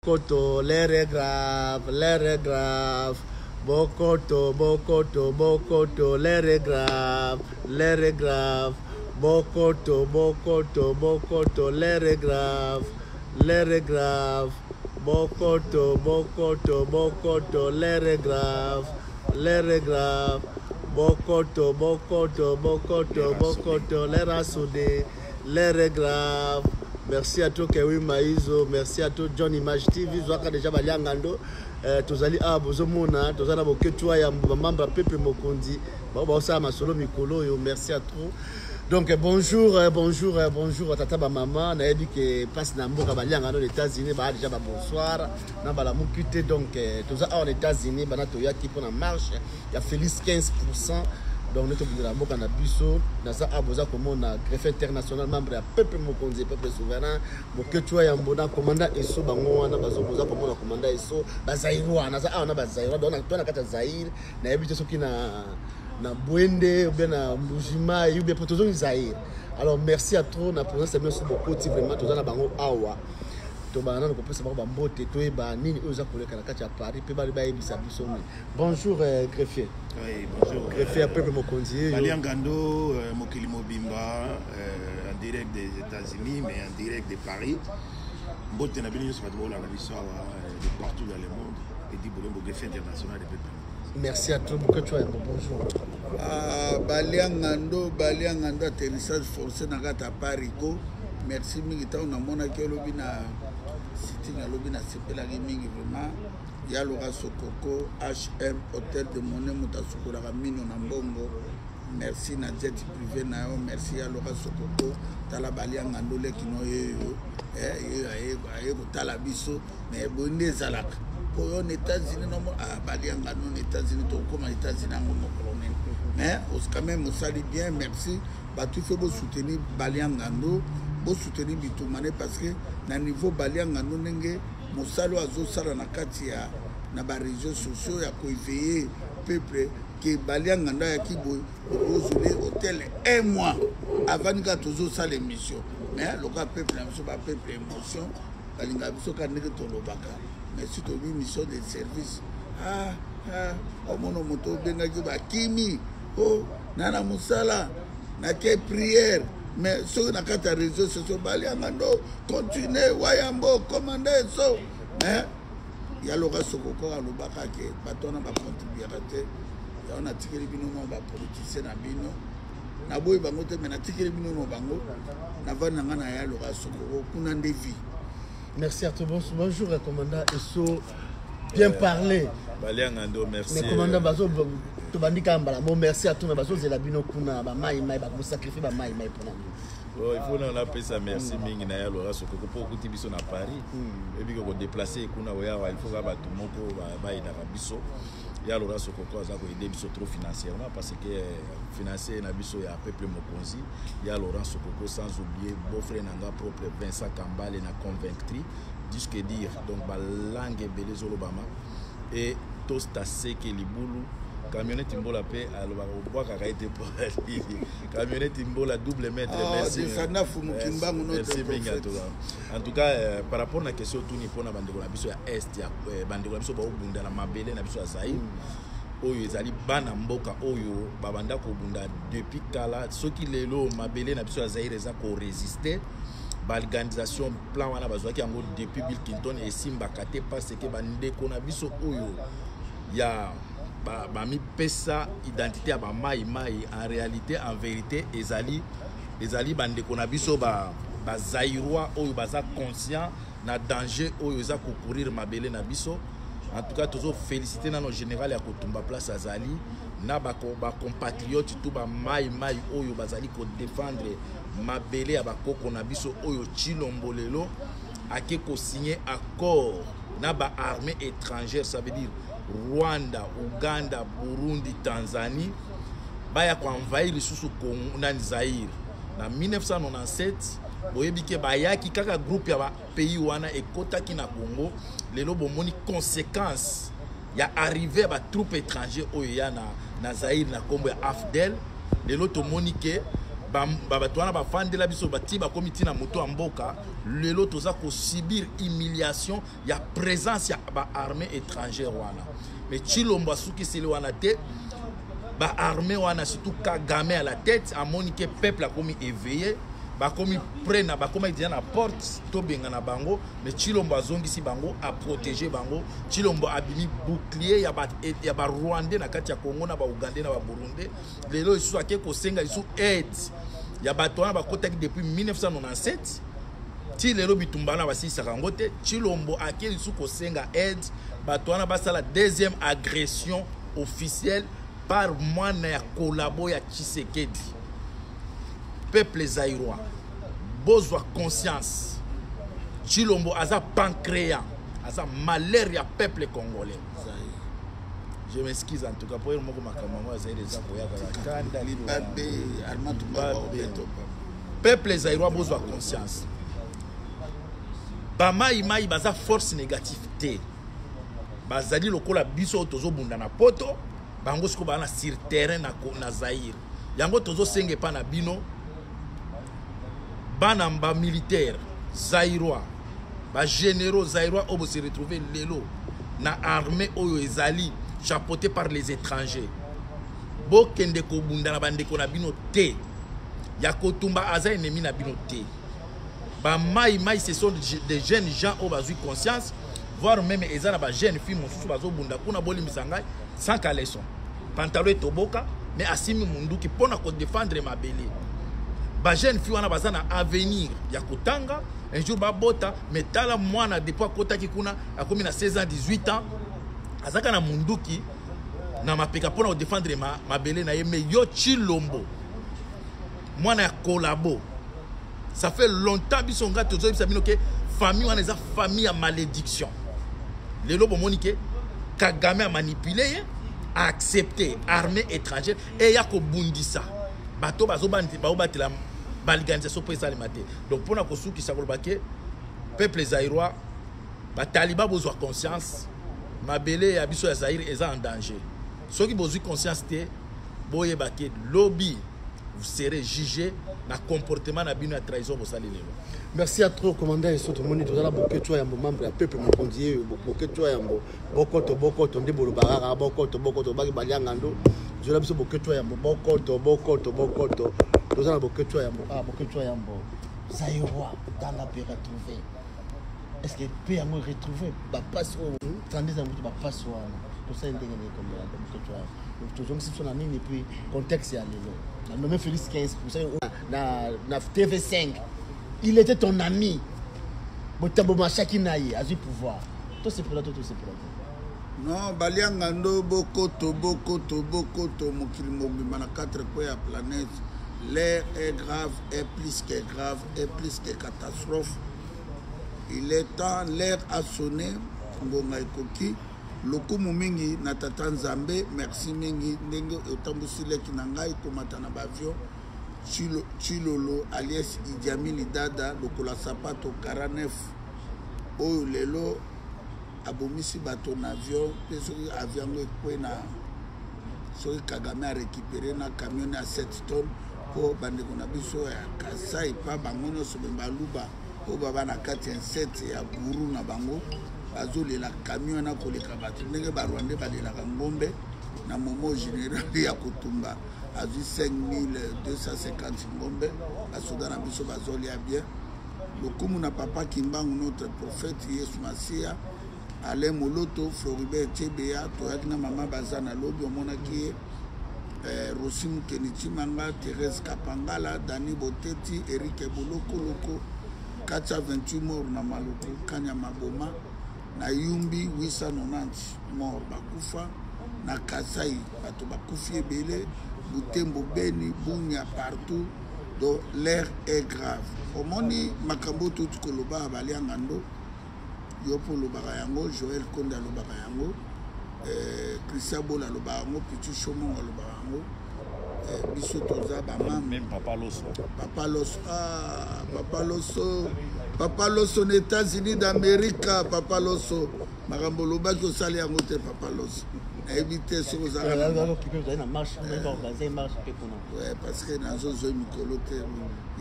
Bokoto l'heure grave, l'heure grave. Bokoto, bokoto, bokoto, l'heure grave, l'heure grave. Bokoto, bokoto, bokoto, l'heure grave, l'heure grave. Bokoto, bokoto, bokoto, l'heure grave, l'heure grave. Bokoto, bokoto, bokoto, bokoto, l'heure a sonné, l'heure grave. Merci à toi Kewi Maizo, merci à toi John Image TV, zwaka déjà baliangando. Tozali awa bozomona, toza na boketua ya bamembre ya Pepe Mokonzi, bao baosala masolo mikolo oyo, merci à trop. Donc bonjour, bonjour, bonjour tata ba mama, nayebi ke place na mboka baliangando na États-Unis, ba déjà ba bonsoir, na balamuki te. Donc toza awa na États-Unis, bana toyaki mpona marche ya Félix 15%. Donc nde tobundela mboka na biso. Naza awa boza komona greffe international, membre ya Peuple Mokonzi, peuple souverain, Boketua ya Mbona, commandant Eso, bango wana boza komona commandant Eso, bazaïrois. Naza awa na bazaïrois, donc to na kati ya Zaïre, nayebi te soki na Bwende ou bien na Mbujimai ou bien po tozongi Zaïre. Alors merci à trop na présence ya biso bokoti, vraiment toza na bango awa. Tobanda nano kopesa bango bambote, toyeba nini oyo eza koleka na kati ya Paris mpe bali bayebisa biso nini. Bonjour greffier. Oui, bonjour. Greffier ya Peuple Mokonzi yeyo. Baliangando, mokili mobimba, en direct des États-Unis, mais en direct de Paris. Mbote na bino nyonso bato bolanda biso awa de partout dans le monde. Edi Bolembo, greffier international de Peuple. Merci à toi, Boketua Yambo, bonjour. Ah, Baliangando, Baliangando, atterrissage forcé na kati ya Paris ko. Merci mingi ntango namonaki olobi na sitting, alobi nasepelaki mingi vraiment. Yaloka Sokoko HM Hôtel de Monnaie, moto asukolaka mino na mbongo. Merci na jet privé na yo, merci Yaloka Sokoko. Tala Baliangando leki no yeyo, yeyo aye kotala biso, mais boye nde ezalaka. Po yo na États-Unis no ah, Baliangando na États-Unis, tokokoma na États-Unis yango mokolo nini. Mais quand même osali bien, merci. Bato il faut bosoutenir Baliangando, bosoutenir bitumba ne, parce que na niveau Baliangando ndenge mosala oyo azosala na kati ya na ba réseaux sociaux ya koéveiller peuple ke Baliangando ayaki boye, okozole hôtel un mois avandi kaka tozosala émission. Mais lokola peuple na biso, bapeuple émotion, balingaka biso kaka ndenge tolobaka. Mais si tobi mission de service, ah, ah, omona moto obengaki bakimi o na na mosala nake prière. Mais soki na kati ya réseaux sociaux, Baliangando continue, wayambo commande so, mais Yaloka Sokoko alobaka ke bato wana bacontribuaka te. Yango natikeli bino no bapoliticien na bino, naboyi bango te, mais natikeli bino no bango. Navandi na ngai na Yaloka Sokoko kuna nde vie. Merci à toi. Bonjour, commandant Esso. Bien parlé. Baliangando, merci. Mais commandant bazo tobandi kaka mbala mo, merci à tout, mais bazozela bino kuna bamai mai bakosacrifie bamai mai mpona nini? Bon, il faut na napesa merci mingi na ya Lora Sokoko mpo okuti biso na Paris. Oyebi ke kodéplacer kuna oyawa, il faut kaka bato moko bayedaka biso. Ya Lora Sokoko aza koaider biso trop financièrement, parce que financier na biso ya Peuple Mokonzi, ya Laurent Sokoko, sans oublier beau-frère na nga propre Vincent Kambale na Convainctri, disque dire. Donc balangue ebele ezolobama e tosta seke libulu camionnette mbola mpe alobaka obwakaka ete po camionnette mbola double maître. Ah, merci. Descendant Fumu Kimbangu, notre Merci mingi. En prophète. tout cas, en tout cas par rapport na question otuni mpona bandeko na biso ya est ya bandeko na biso baobunda na mabele na biso ya Zaire, oyo ezali bana mboka oyo babanda kobunda depuis kala. Soki lelo mabele na biso ya Zaire eza korésister, balkanisation plan wana bazwaki yango depuis Bill Clinton esimbaka te, parce que bandeko na biso oyo ya bamipesa identité ya bamai mai, en réalité, en vérité, ezali bandeko na biso bazaïrois oyo baza conscient na danger oyo eza kocourir mabele na biso. En tout cas, tozofélicité nano général ya kotumba place azali na bacompatriote tu bamai mai oyo bazali kodéfendre mabele ya bakoko na biso, oyo Tshilombo lelo ake kosigner accord na baarmée étrangère, ça veut dire Rwanda, Uganda, Burundi, Tanzanie, baya koenvahir lisusu Congo nani Zaire. Na 1997 boyebi ke bayaki kaka groupe ya bapays wana ekotaki na Congo. Lelo bomoni conséquence ya arrivée ya batroupe étranger oyo eya na Zaire na nkombo ya AFDL. Lelo tomoni ke Bato wana bafandela biso bati bakomi ntina moto ya mboka. Lelo toza kosubir humiliation ya présence ya baarmée étrangère wana. Mais Tshilombo asukiseli wana te. Baarmée wana, surtout Kagame à la tête, amoni ke peuple akomi éveillé, bakomi près na bakomi déjà na porte, tobengana bango. Mais Tshilombo azongisi bango, aprotéger bango. Tshilombo abimi bouclier ya barwandais na kati ya Congo, na baougandais, na baburundais. Lelo lisusu ake kosenga lisusu aide ya bato wana bakotaki depuis 1997 ti lelo. Bitumba wana basilisaka yango te. Tshilombo ake lisusu kosenga aide, bato wana basala deuxième agression officielle par mwana ya collabo ya Tshisekedi. Peuple zaïrois, bozwa conscience. Tshilombo aza pancréas, aza malheur ya peuple congolais. Je m'excuse en tout cas po ye moko makambo yango azali eza koyaka kanda. Libabe Armand. Libabe. Peuple zaïrois, bozwa conscience. Bamaimai baza force négative te. Bazali lokola biso oyo tozobunda na Poto. Bango sikoyo baza na sur terrain na Zaire. Yango tozosenga epa na bino, bana bamilitaire zaïrois, bagénéraux zaïrois oyo bose retrouve lelo na armée oyo ezali chapeauté par les étrangers, bokende kobunda na bandeko na bino te. Ya kotumba aza ennemi na bino te. Bamai mai, ce sont des jeunes gens oyo bazwi conscience, voire même eza na bajeune fille mosusu bazobunda kuna, bolimbisa ngai, sans caleçon, pantalon etoboka, mais asimi munduki mpona kodéfendre mabele. Bajeune fille wana baza na avenir ya kotanga, un jour babota. Mais tala mwana, depuis akotaki kuna, akomi na 16 ans, 18 ans, azaka na munduki na mapeka mpona kodéfendre mabele na ye. Mais yo Tshilombo, mwana ya collabo, ça fait longtemps biso nga tozoyebisa bino ke famille wana eza famille ya malédiction. Lelo bomoni ke Kagame amanipule ye, aaccepte armée étrangère eya kobundisa bato bazobatela balkanisation mpo esalema te. Donc mpona kosukisa, koloba ke peuple zaïrois, bataliba, bozwa conscience. Mabele ya biso ya Zaire eza en danger. Soki bozwi conscience te, boyeba ke lobi vous serez jugé na comportement na bino ya trahison bosali lelo. Merci à trop, commandant Eso. Tomoni tozala Boketshu Yambo, membre ya peuple mokonzi ye. Boketshu Yambo, bokoto bokoto nde bolobaka kaka bokoto bokoto. Baki balianga ndo zola biso. Boketshu Yambo, bokoto bokoto bokoto. Toza na Boketshu Yambo. Ah, Boketshu Yambo, zaïrois, tanga mpe retrouvé. Est ce que mpe yango retrouvé bapasi oyo 32 yango, bapasi wana tosali ndenge nini? Komela Boketshu Yambo, tozongisi biso na nini? Puis contexte ya lelo na nommé Félix 15 na TV5, il était ton ami. Botambo mashaki na ye azwi pouvoir, tosepela to tosepela te? Non, balianga ndo bokoto bokoto bokoto. Mokili mobimba na quatre coins ya planète, l'heure est grave, est plus que grave, est plus que catastrophe. Il est temps, l'heure a sonné, ngonga ekoki. Lokumu mingi na tata Nzambe. Merci mingi ndenge otambusi leki na ngai komata na baavion. Chilolo alias Idiamini Dada, lokola sapato 49 oyo lelo abomisi bato na avion. Mpe soki avion yango ekwe na, soki Kagame arécupéré na camion ya 7 tonnes, mpo bandeko na biso ya Kasai pa bango nyonso me baluba oyo baba na kati ya nsete ya guru na bango bazolela camion wana koleka bato, ndenge barwandais balelaka ngombe na momo général ya kotumba azwi 5250 ngombe. Basoda na biso bazolia bien. Lokumu na papa Kimbangu, notre prophète Yesu Masiya. Alain Moloto, Floribert Chebeya, toyaki na mama baza na lobi, omonaki ye, Rosi Mukeni Chimanga, Thérèse Kapangala, Dani Boteti, Erik Bolokoloko, 428 mort na Maluku, Kanya Maboma na Yumbi, 890 mort bakufa na Kasai, bato bakufi ebele, Butembo, Beni, Bunia, partout. Donc l'heure est grave. Omoni makambo touti koloba, balianga ndo yo mpo olobaka yango, Joel Konde alobaka yango, Christian Bola alobaka yango, Pichu Shomongo alobaka yango. Biso toza bamame. Même papa Loso. Papa Loso, ah, papa Loso, papa Loso na États-Unis d'Amérique. Papa Loso, makambo olobaki osali yango te, papa Loso. Nayebi te soki ozalaki na marche, eh, parce que nazozwa mikolo te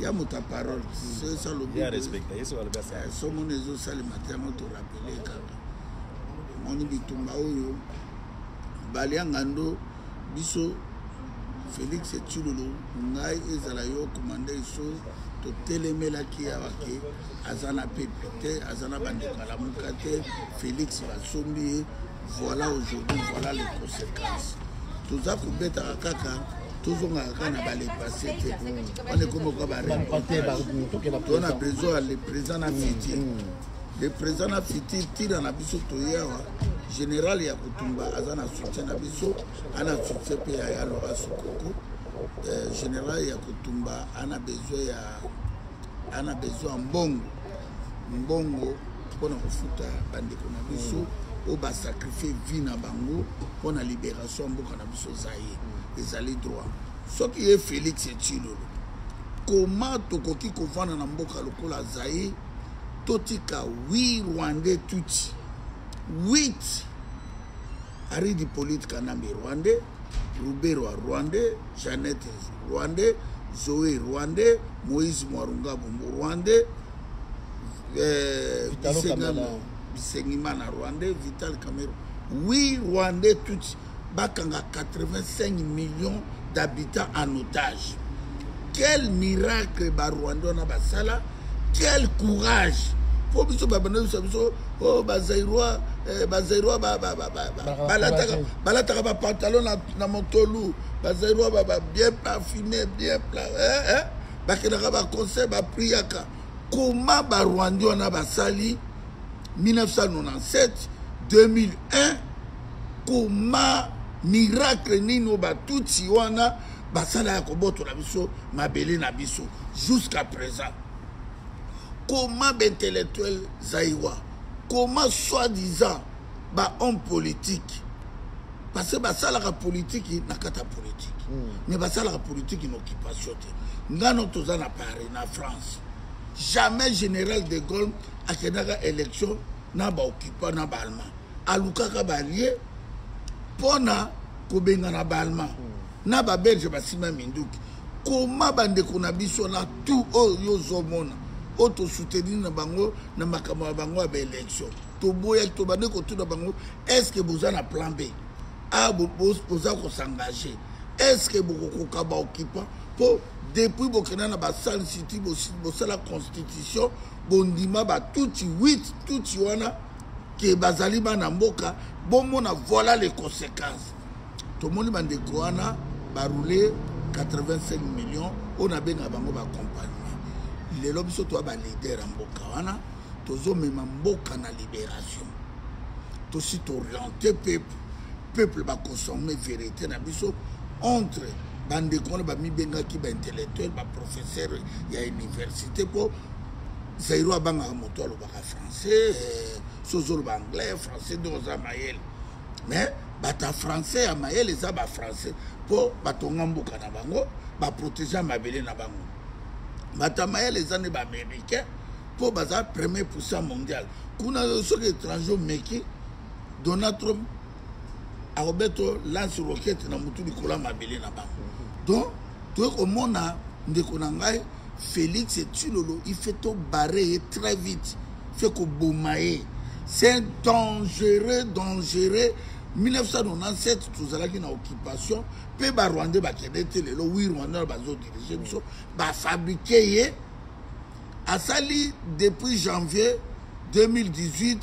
ya moto ya parole. Soki salobi somoni ezosalema te, yango torapele kaka. Omoni bitumba oyo balia ngando biso, Félix Tshilolo, ngai ezala yo komanda eso, totelemelaki awa ke aza na pepe te, aza na bandeko alamuka te. Félix basombi ye. Voilà aujourd'hui, voilà les conséquences. Toza kobetaka kaka, tozongaka kaka na bale passé te. Wana ekomi oka bareportage. Na besoin ya le présent na futur, le présent na futur. Ntina na biso toye awa, général ya kotumba aza na soutien na biso, ana soutien mpe ya Yalora Sokoko. Général ya kotumba ana besoin ya, ana besoin ya mbongo, mbongo mpona kofuta bandeko na biso oyo basacrifie vie na bango mpona libération ya mboka na biso Zaïre. Ezali droit. Soki ye Félix Tshilolo, koma tokoki kovanda na mboka lokola Zaïre, totika 8 Rwandais tutsi, 8, Aridi Hippolyte Kanambe rwandais, Ruberwa rwandais, Jeannette rwandais, Zoé rwandais, Moïse Mwarungabo rwandais, Bisengimana rwandais, Vital Kamerhe, 8 Rwandais tutsi bakanga 85 millions d'habitants en otage. Quel miracle Barwandais wana basala! Quel courage! Po biso babanda biso biso oyo Bazaïrois, Bazaïrois balataka bapantalon na motolu, Bazaïrois bien parfumé, bien eh, bakendaka baconcert, bapriaka. Comment Barwandais wana basali 1997, 2001? Comment, miracle nini oyo batutsi wana basala ya kobotola biso mabele na biso jusqu'à présent? Comment baintellectuel zaïrois, comment soi-disant bahomme politique, parce que basalaka politiki na kati ya politike, mais basalaka politiki na occupation te. Ngano toza na Paris, na France, jamais général de Gaulle akendaka élection na baoccupant, na Baallemand. Alukaka baalliés mpona kobengana Baallemand na Babelge basima minduki. Koma bandeko na biso na tout oyo yo ozomona, oyo tosoutenir na bango na makambo ya bango ya baélection, toboyaki, tobandi kotuna bango: est ce que boza na plan B? A boza kosengage, est ce que bokokoka baoccupant? Mpo depuis bokenda na baSun City, bosala constitution, bondima batutsi 8 tutsi wana ke bazali bana mboka. Bomona, voilà les conséquences. Tomoni bandeko wana baroule 85 millions oyo nabengaka bango baaccompagnement. Lelo biso toya baleader ya mboka wana, tozomema mboka na libération. Tosi tooriente peuple, peuple baconsomme vérité na biso. Entre bandeko wana bamibengaki baintellectuel, baprofesseur ya université, mpo Zaïrois abangaka moto alobaka français. So ozoloba anglais, français nde oza mayele. Mais bato ya français ya mayele eza bafrançais, mpo batonga mboka na bango, baprotege mabele na bango. Bato ya mayele eza nde baaméricain, mpo baza premier puissant mondial. Kuna soki étranger omeki, Donald Trump akobeto lance roquette na motu likolo ya mabele na bango. Donc toye komona ndeko na ngai Félix Tshilolo, il faut tobarrer ye très vite, fait koboma ye. C'est dangereux, dangereux. 1997 tozalaki na occupation mpe Barwandais bakende te. Lelo huit Rwandais bazodirige biso, bafabrike ye. Asali depuis janvier 2018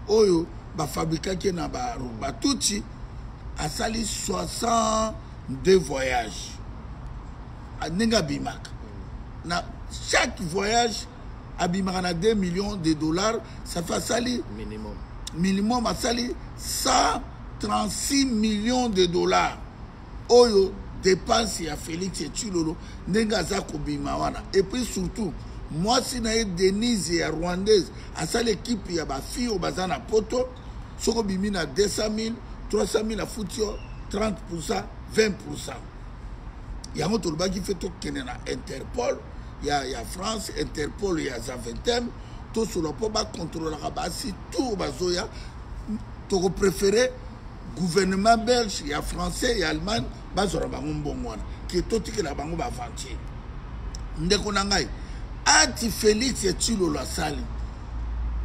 oyo bafabrikaki ye na Batutsi, asali 62 voyage. Ndenge abimaka na chaque voyage, abimaka na 2 millions de dollars. Ça fait asali minimum, minimum asali 136 millions de dollars oyo dépense ya Félix Tshilolo ndenge aza kobima wana. Et puis surtout mwasi na ye Denise ya rwandaise asali équipe ya bafille oyo baza na Poto. Soki obimi na 200 000, 300 000, afuti yo 30, 20. Yango tolobaki fe tokende na Interpol ya France, Interpol ya Zaventem, tosolola mpo bakontrolaka basi tour bazoya. Tokopréféré Gouvernement belge, ya français, ya Allemagne, bazwaka bango mbongo wana ke totikela bango baaventure. Ndeko na ngai, ati Félix Tshilolo asali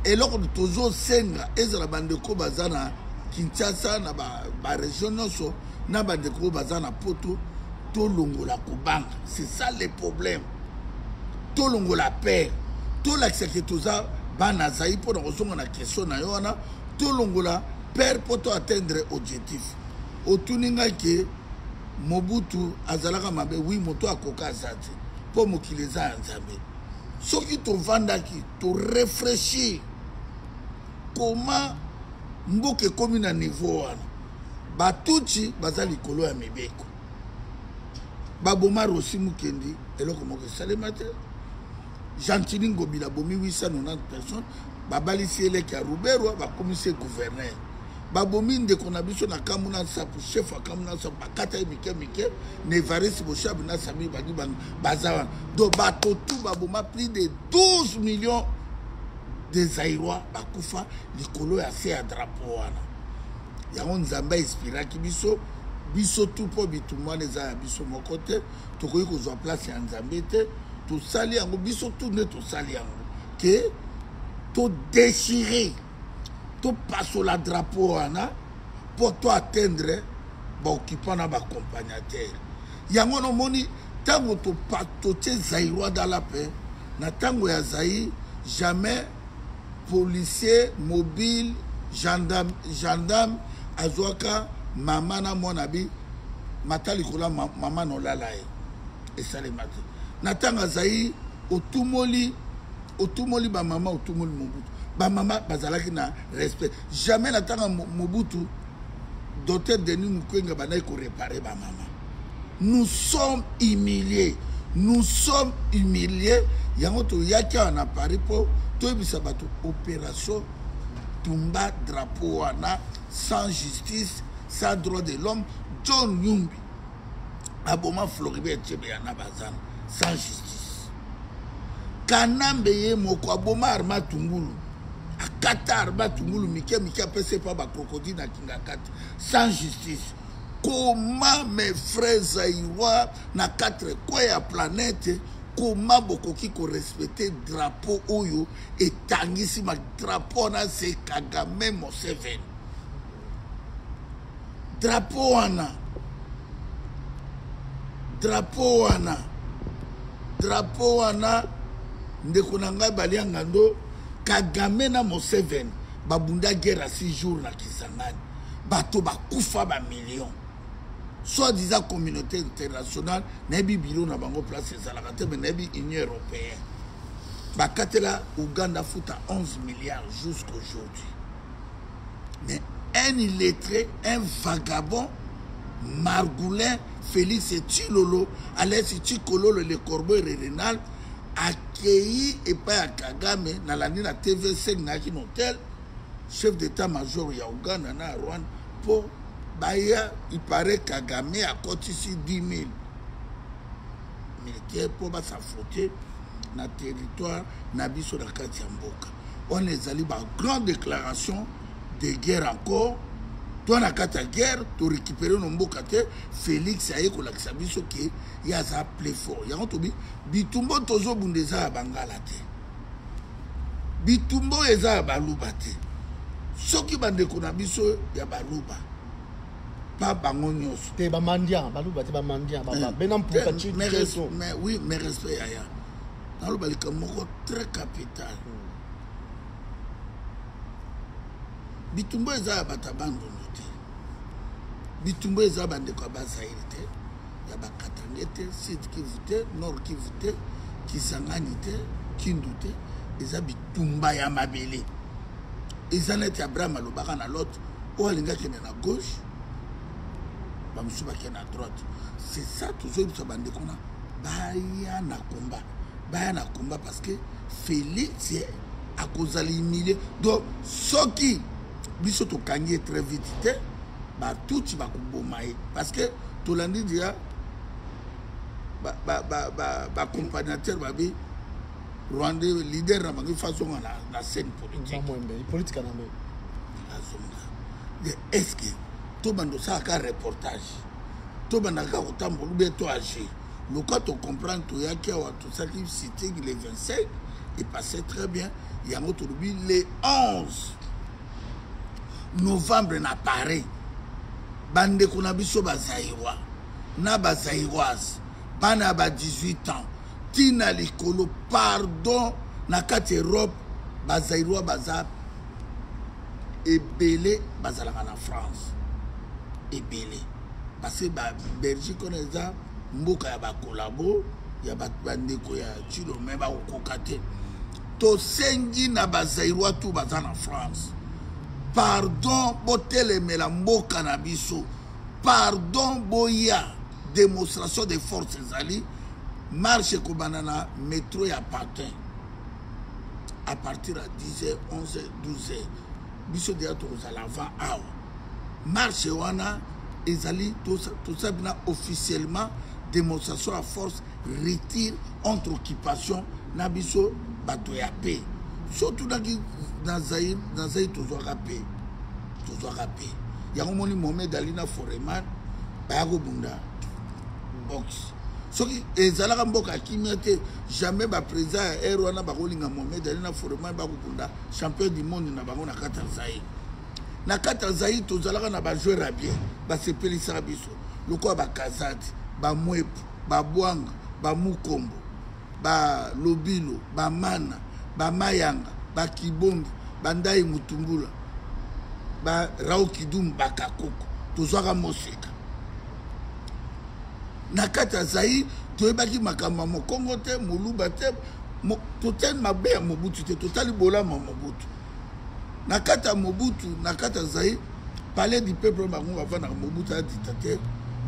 eloko tozosenga, ezala bandeko baza na Kinshasa, na baregion ba nyonso, na bandeko oyo baza na Poto, tolongola kobanga. C'est ça le problème. Tolongola peur, tolakisa ke toza bana Zaïre. Mpo na kozonga na question na yo wana, tolongola peur mpo to atteindre objectif. Otuni ngai ke Mobutu azalaka mabe. Oui, moto akoka aza te, mpo mokili eza ya Nzambe. Soki tovandaki, toréfléchir koma mboka ekómi na niveau wana, Batutsi baza likolo ya mibeko, baboma Rossy Mukendi, eloko moko esalema te. Gentiny Ngobila abomi 890 personnes, babalisi eleki ya Ruberwa, bakomisi ye gouverneur. Babomi ndeko na biso na Kamuna Nsapu, chef ya Kamuna Nsapu, bakata ye mike mike na Evariste Boshab na Sami Badi baza wana. Donc bato tu baboma, plus de 12 millions de Zaïrois bakufa likolo ya se ya drapeau wana. Yango Nzambe ainspiraki biso, biso tu, mpo bitumba wana eza ya biso moko te. Tokoki kozwa place ya Nzambe te. Tosali yango biso tu nde tosali yango ke todéchirer, topasola drapeau wana mpo to atteindre baoccupant na baaccompagnateur. Yango nomoni ntango totie Zaïrois dans la paix. Na ntango ya Zaïre, jamais policier mobile, gendarme, gendarme azwaka mama na mwana bi mata likolo ya mama na olala ye, esalema te. Na ntango ya Zaïre, otumoli, otumoli bamama, otumoli Mobutu, bamama bazalaki na respect. Jamais na ntango ya Mobutu, docteur Denis Mukwege bandaki koréparer bamama. Nous sommes humiliés, nous sommes humiliés. Yango toyaki awa na Paris mpo toyebisa bato opération tumba drapeau wana, sans justice, sans droit de l'homme. John Numbi aboma Floribert Chebeya na bazana sans justice. Kanambe ye moko aboma Armand Tungulu, akata Armand Tungulu mike mike, apesi epa bacrocodile na Kingakati sans justice. Comment, mes frères zaïrois na quatre coins ya planète, comment bokoki korespecter drapeau oyo etangisi ma drapeau wana? C'est Kagame, Museveni. Drapeau wana, drapeau wana, drapeau wana, ndeko na ngai balia ngando. Kagame na Museveni babunda guerre ya 6 jours na Kisangani, bato bakufa bamillion. Soi-disant communauté internationale, nayebi bilo na bango place ezalaka te, mais nayebi Union européenne bakatela Uganda futa 11 milliards jusqu'aujourd'hui. Mais un illettré, un vagabond, margoulin, Félix Tshilolo, alias Tshikololo, le corbeau renal, akei epai ya Kagame. Nalandi na TV5, nayaki na hotel, chef d'état major ya Uganda na ya Rwanda mpo baya. Il paraît Kagame akotisi 10 000 militaire mpo bas'affronter na territoire na biso, na kati ya mboka wana. Ezali bagrande déclaration de guerre encore. To na kati ya guerre, torécupérer no mboka te. Félix aye kolakisa biso ke ye aza plus fort. Yango tobi bitumba tozobunda eza ya Bangala te, bitumba oyo eza ya Baluba te. Soki bandeko na biso ya Baluba, pa bango nyonso. Te, bamandia Baluba te, bamandia bena mpuka. Mais oui, mais respect yaya, naloba likambo moko très capital. Bitumba eza ya bato ya Bandundu te, bitumba eza bandeko ya Bazaire te, ya Bakatangais te, Sud Kivu te, Nord Kivu te, Kisangani te, Kindu te. Eza bitumba ya mabele. Eza neti Abraham alobaka na Lot, oyo alingi akende na gauche, bamosusu bakende na droite. C'est ça tozoyebisa bandeko na baya na komba, baya na komba, parce que Félix akozala humilie. Donc soki biso tokangi ye très vite te, Batuti bakoboma ye, parce que tolandi dia baaccompagnateur babi rwandais, leader na bango ifa azonga na scène politique. Politique na mbe. Azonga. Est ce que Tobanda osalaka reportage, tobanda kaka kotambola ou bien to agir. Loka tocomprendre, toyaki awa, tosalaki sitting le 25, epasse très bien. Yango tolobi le 11 novembre na Paris, bandeko na biso bazaïrois na bazaïroise, bana ya ba 18 ans ntina likolo, pardon, na kati Europe bazaïrois baza ebele, bazalaka na France ebele, parce que babelgique wana eza mboka ya bakolabo ya bato, bandeko ya Chilo, me bakokoka te. Tosengi na bazaïrois tu baza na France, pardon, botelemela mboka na biso, pardon, boya démonstration de force. Ezali marche ekobanda na métro ya Pantin à partir ya 10h, 11h, 12h. Biso deya tokozala avant awa. Marche wana ezali tosala bina officiellement démonstration ya force, retire entre occupation na biso bato ya paix. Surtout naki na Zaïre, na Zaïre tozwaka paix, tozwaka paix. Yango moni Mohamed Ali na Foreman baya kobunda boxe. Soki ezalaka mboka ya kimia te, jamais baprésident ya aire wana bakolinga Mohamed Ali na Foreman bakobunda champion du monde na bango na kati ya Zaïre. Na kati ya Zaïre tozalaka na bajoueur ya bien, basepelisaka biso lokola bakazadi, bamwepu, babwanga, bamukombo, balobilo, bamana, bamayanga, bakibongi, bandai mutumbula, barao kidum, bakakoko. Tozwaka moseka na kati ya Zaïre. Toyebaki makambo ya mokongo te, moluba te, totali mabe ya Mobutu te, totali bolamu ya Mobutu. Na kati ya Mobutu, na kati ya Zaïre, palais du peuple, bango bavandaka. Mobutu aza dictateur,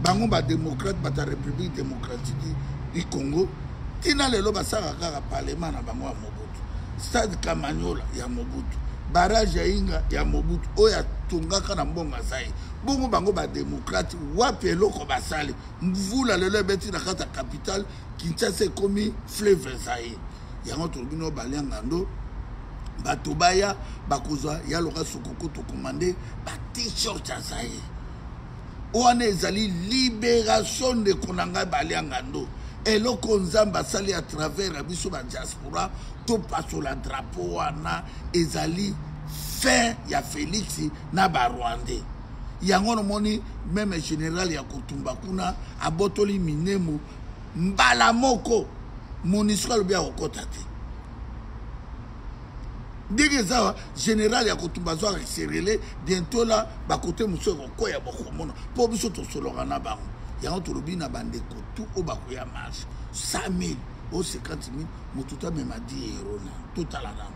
bango badémocrate, bato ya République démocratique du Congo. Ntina lelo basalaka kaka parlement na bango ya Mobutu, stade Kamanyola ya Mobutu, barrage ya Inga ya Mobutu oyo atongaka na mbongo azai. Bongo bango badémocrate, wapi eloko basali? Mvula lelo ebeti na kati ya capitale Kinshasa, ekomi fleuve Zaïre. Yango tolobi no balia ngando, bato baya bakozwa ya loka sokoko. Tokomande ba t-shirt ya Zaïre wana, ezali libération. Ndeko na ngai balia ngando, eloko Nzambe asali à travers ya biso badiaspora, topasola drapeau wana, ezali fin ya Félix na barwandais. Yango nomoni même général ya kotumba kuna abotoli minemo mbala moko. MONUSCO alobi akokɔta te. Ndenge eza awa, général ya kotumba azwaka serele. Bientôt la bakote mosusu ekokwea, bokomona, mpo biso tosololaka na bango. Yango tolobi na bandeko tu oyo bakoya marche, 100 000 o 50 000, moto to amema 10 euro na totala nano.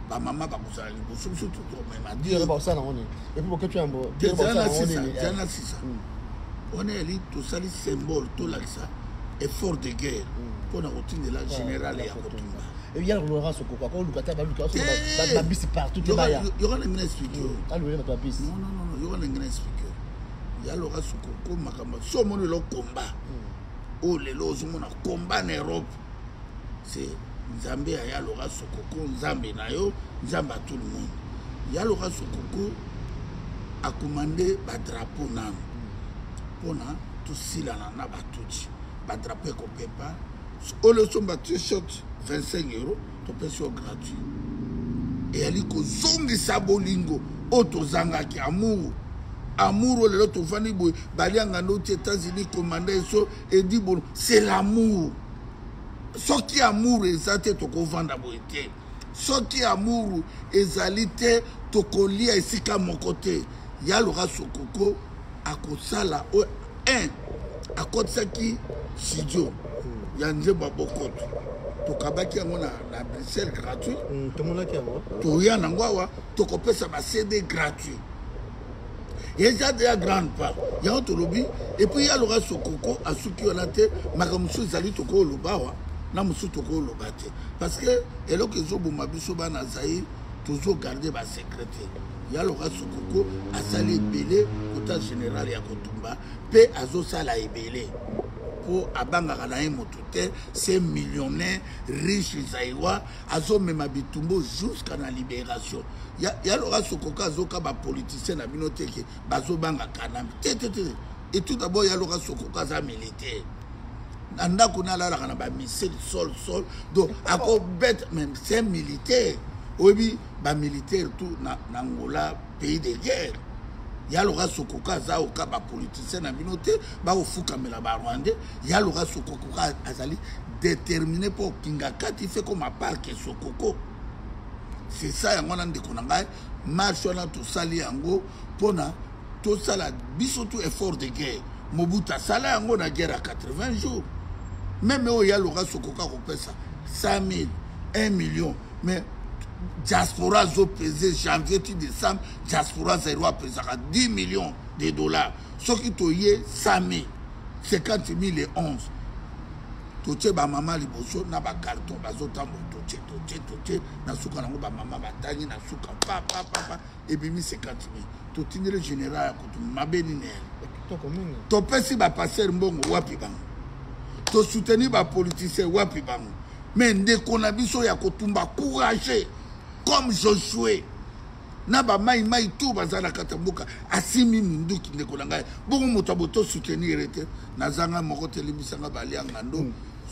Bamama bakozala liboso, biso tomema 10 euro bakosala yango nini? Et puis boketu yambo. Zala sisa wana eli tosali symbole, tolakisa effort de guerre mpona kotindela général ya kotumba. Ya Laurent Sokoko akoluka te, baluka babisi partout te, baya. Yoka ndenge na explique yo. Alobeli bato babisi. Non, non, non, yoka ndenge na explique yo. Ya Laurent Sokoko, makambo so omoni lelo, komba oyo lelo ozomona komba na Europe, c'est Nzambe ya ya Laurent Sokoko, Nzambe na yo, Nzambe ya tout le monde. Ya Laurent Sokoko akomande badrapeau nano mpona tosilana na batuti. Badrapeau ekopepa oyo osomba t-shirt 25 euro, topesi yo gratuit. Eyali kozongisa bolingo oyo tozangaki, amour, amour oyo lelo tovandi boye, balianga ndoti États-Unis, commanda eso edi bono, c'est l'amour. Soki amour eza te, tokovanda boye te. Soki amour ezali te, tokolia esika moko te. Ya Laurent Sokoko akosala oyo 1 akotisaki studio ya nzembo ya bokoto, tokabaki yango na Bruxelles gratuit. Tomonaki yango. Toya nango awa, tokopesa ba CD gratuit, eza deya grande part. Yango tolobi. Et puis ya Laurent Sokoko asuki wana te. Makambo mosusu ezali tokoloba awa na mosusu tokoloba te, parce que eloko ezoboma biso bana Zaïre, tozogarde basecret te. Ya Laurent Sokoko asali ebele kota général ya kotumba mpe azosala ebele. Mpo abangaka na ye moto te. C'est millionnaire, riche zaïrois, azomema bitumba jusqu'à na libération. Ya, ya Laurent Sokoko azoka bapoliticien na bino te ke bazobanga Kanambe te, te, te. Et tout d'abord, ya Laurent Sokoko aza militaire. Na ndako na alalaka na bamissile sol sol, donc akobeta. Mais c'est un militaire. Oyebi bamilitaire tout na Angola, pays de guerre. Ya Laurent Sokoko aza oka bapoliticien na bino te, bakofukamela Barwandais. Ya Laurent Sokoko azali déterminé mpo okinga kati fe koma parke Sokoko. C'est ça. Yango wana, ndeko na ngai, marche wana tosali yango mpona tosala biso tout effort de guerre. Mobutu asala yango na guerre ya 80 jours. Même oyo ya Laurent Sokoko akopesa 100 000, 1 million, mais diaspora azopese janvier ti décembre. Diaspora zero apesaka 10 millions de dollars. Soki toye 100 000, 50 000 et 11, totie bamama liboso na bacarton, bazotambola, totie, totie, totie na suka nango, bamama batangi na suka, pa pa pa pa, ebimi 50 000. Totindeli général ya kutu mabe nini? Kitoko mingi. Topesi bapasteur mbongo, wapi bango? Tosoutenir bapoliticien, wapi bango? Mais ndeko na biso ya kotumba, courageux comme Josué na bamaimai tu baza na kati ya mboka, asimbi minduki. Ndeko na ngai, bongo moto abo tosoutenir ye te? Nazanga moko te, limbisanga balianga ndo.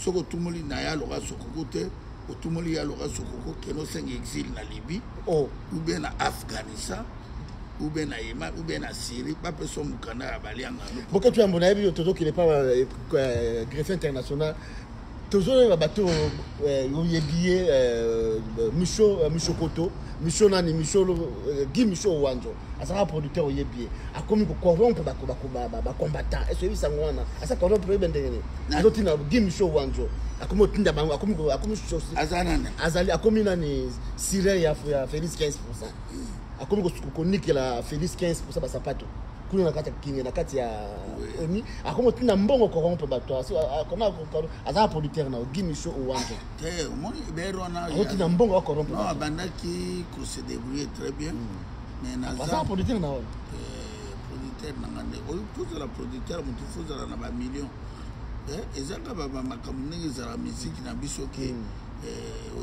Soki otumoli na ya Laurent Sokoko te, otumoli ya Laurent Sokoko, kende osenga exil na Libye ou bien na Afghanistan ou bien na Yémen ou bien na Syrie, bapesa mokanda ya balianga ndo. Boketu Yambo, nayebi yo, tozokende pa greffe international. Tozoyeba bato oyebi ye, Micho, Micho Koto, Micho nani, Micho Guy Micho Wanzo, azalaka producteur. Oyebi ye, akomi kocorrompre bacombattant. Ese oyebisa yango wana, aza corrompre. Oyebe ndenge nini azotinda Guy Micho Wanzo, akomi otinda bango, akomi Aza nani? Azali, akomi nani, sirène ya Félix 15. Akomi konikela Félix 15 basapato kuna na kati ya Kinge, na kati ya oni. Akomi otinda mbongo, corrompre bato. Azala producteur na Guy Micho Owanzo. Te, omoni bere wana. Akotinda mbongo, acorrompre. Non, abandaki kose débrouiller très bien, mais naza Azala producteur na oyo. Producteur na nga nde oyo kozala producteur, motu fozala na bamillion. Eza kaka bamakambo ndenge ezala misiki na biso ke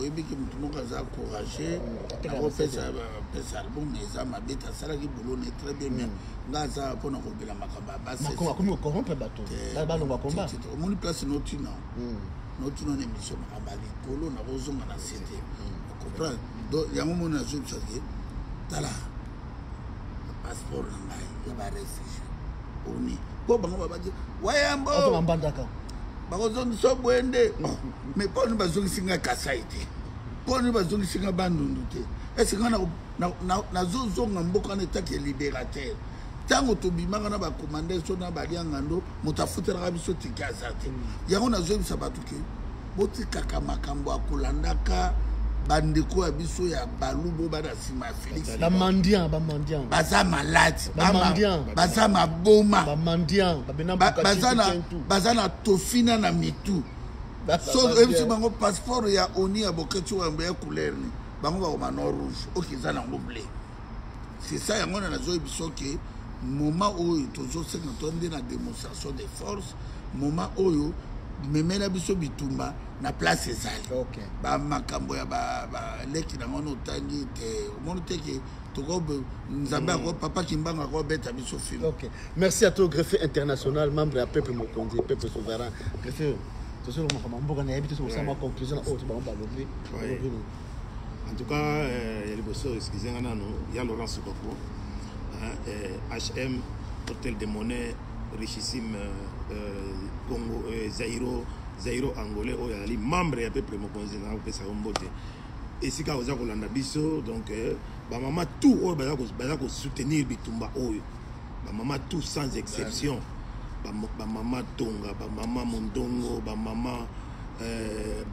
oyebi ke motu moko aza courageux, akopesa pesa album, eza mabe te. Asalaki boulot ne très bien, mais nga aza mpona kobela makambo ya basi. Akomi kocorrompre bato, balongwa komba. Omoni place notina, notina na émission, makambo ya likolo, nakozonga na se te, comprendre. Donc yango moni nazobisa ke tala passeport na ngai ya baréfugié oni, mpo bango babaki wayambo. Azonga Mbandaka. Bakozongisa boye nde, mais mpo nini bazongisi ngai Kasai te? Mpo nini bazongisi ngai Bandundu te? Ese ngai nazozonga mboka wana etake libérateur. Ntango tobimaka na bacommandeur so na baliangando, moto afutelaka biso tike aza te. Yango nazoyebisa bato ke botikaka makambo ya kolandaka bandeko ya biso ya Balubo bana nsima ya Félix. Bamandian, bamandian. Baza maladi. Bamandian. Baza maboma. Bamandian. Baza na tofina na mitu. So oyebisi bango passeport ya oni ya Boketi Wambo ya couleur ni, bango bakoma no rouge, oki eza nango bleu. C'est ça. Yango wana nazoyebi biso ke moment oyo tozosenga to nde na démonstration de force. Moment oyo memela biso bitumba na place ezali. Bamakambo ya baleki nango wana otangi te, omoni te ke toko Nzambe ako papa Kimbangu akobeta biso film. Ok, merci à toi, greffier international, membre ya peuple mokonzi, peuple souverain. Greffier, tozolo makambo mboka, nayebi te soki osala conclusion na oyo to bango balobi. Balobi nini? En tout cas, ya liboso, excuse nga nano, ya Laurent Sokoko, hein, HM Hôtel de Monnaie, richissime Congo, Zairo, Zairo angolais oyo azali membre ya peuple mokonzi, na kopesa yo mbote esika oza kolanda biso. Donc bamama tout oyo baza kosoutenir bitumba oyo, bamama tout sans exception, bamama Tonga, bamama Mondongo, bamama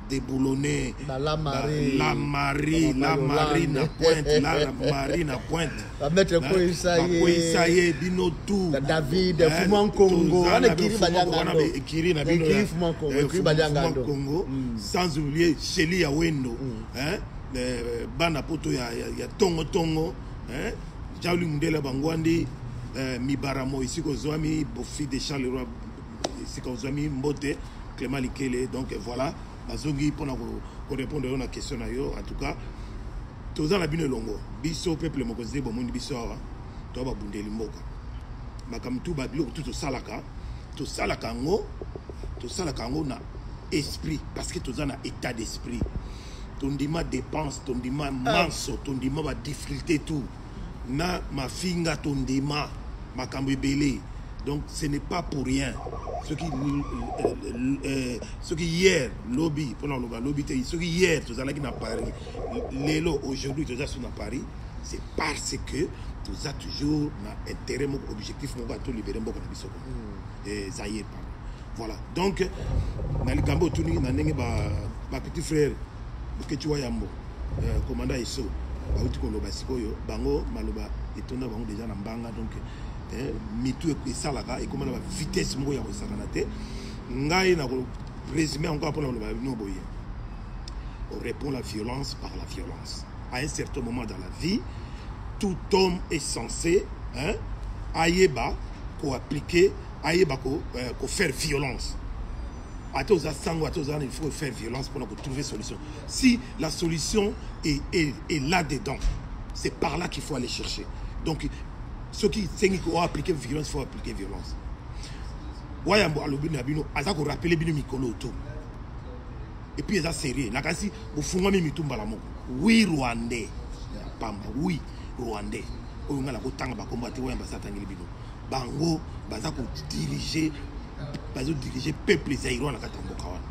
déboulonné. Ba la Marie. La Marie, la Marie na pointe, la Marie na pointe. Bamaître Koyisa ye. Bakoyisa ye bino tout. Ba David, Fuma Nkongo, wana ekiri Baliangando. Ekiri na bino. Ekiri Fuma Nkongo, ekiri Baliangando. Congo, sans oublier Shelly ya Wendo, hein, bana poto ya tongo tongo, hein, Jauli Mundela Bangwandi, Mibaramo esika ozwami, Bofi de Charleroi. esika ozwami mbote Clément Likele. Donc voilà, bazongi mpona korépondre yo na question na yo. En tout cas, toza na bino elongo, biso peuple mokonzi nde bomoni biso awa, toa babundeli mboka. Makambo tu, babiloko tu tosalaka, tosalaka yango, tosalaka yango na esprit, parce que toza na état d'esprit. Tondima dépense, tondima manso, tondima badifficulté, tout na mafinga, tondima makambo ebele. Donc ce n'est pas pour rien soki soki hier, lobi, mpona koloba lobi te, soki hier tozalaki na Paris, lelo aujourd'hui toza so na Paris, c'est parce que toza toujours na intérêt moko, objectif moko ya tolibérer mboka na biso, Zaïre, pardon. Voilà, donc na likambo otuni na ndenge ba petit frère Boketi wa Yambo, commandant Eso bauti koloba sikoyo, bango maloba etonda bango déjà na mbanga. Donc mitu esalaka, ekóma na bavitesse moko ya kosakana te. Ngai na résumer encore mpona koloba bino boye: on répond la violence par la violence. À un certain moment dans la vie, tout homme est censé, hein, ayeba koappliquer, ayeba kofaire violence. Ata oza sango, ata oza, il faut faire violence pour trouver solution. Si la solution est là dedans, c'est par là qu'il faut aller chercher. Donc soki sengi koappliquer violence, il faut appliquer violence. Wayambo alobi na bino, aza korappeler bino mikolo to, et puis eza sérieux. Nakasi bofungwami mitu mbala moko. Oui, rwandais ya pamba, oui, rwandais oyo ngai nakotanga bakombo te. Wayamba asa atangeli bino bango, baza kodiriger, bazodiriger peuple zaïrois na kati ya mboka wana.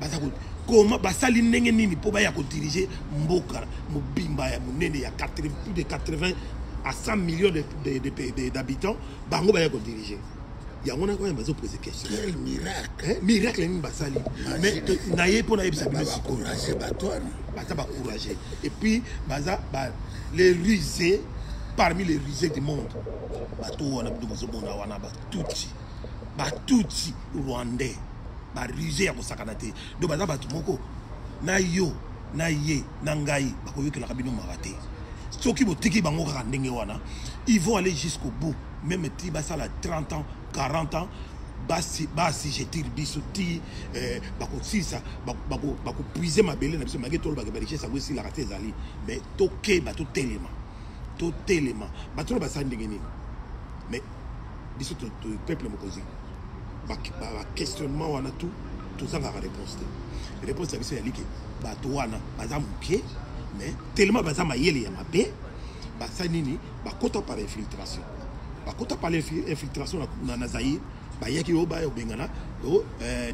Baza koma basali ndenge nini mpo baya kodiriger mboka mobimba ya monene ya 80, plus de 80 à 100 millions d'habitants? Bango baya kodiriger yango na koyamba, bazopose question. Quel miracle! Hein? Miracle nini basali? Mais na ye mpo nayebisa bino sikoyo. Bacourage bato wana. Baza bacourage et puis baza les rusés parmi les rusés du monde. Bato wana bino bozomona wana, batutsi, batutsi rwandais, barusé ya kosakana te. Donc baza bato moko na yo, na ye, na ngai, bakoyokelaka bino mawa te. Soki botiki bango kaka ndenge wana, ils vont aller jusqu'au bout, même ti basala 30 ans, 40 ans, basi baassujettir biso ti bakosilisa, bakopuiser mabele na biso. Make tolobaka barichesse yango esilaka te, ezali. Mais tokeba, totelema, totelema. Bato oyo basali ndenge nini? Mais biso peuple mokonzi, baquestionnement wana tout tozangaka réponse te. Réponse ya biso ezali ke bato wana baza moke, mais tellement baza mayele ya mabe, basali nini? Bakota par infiltration, bakota par infiltration na Zaïre. Bayaki oyo baya kobengana o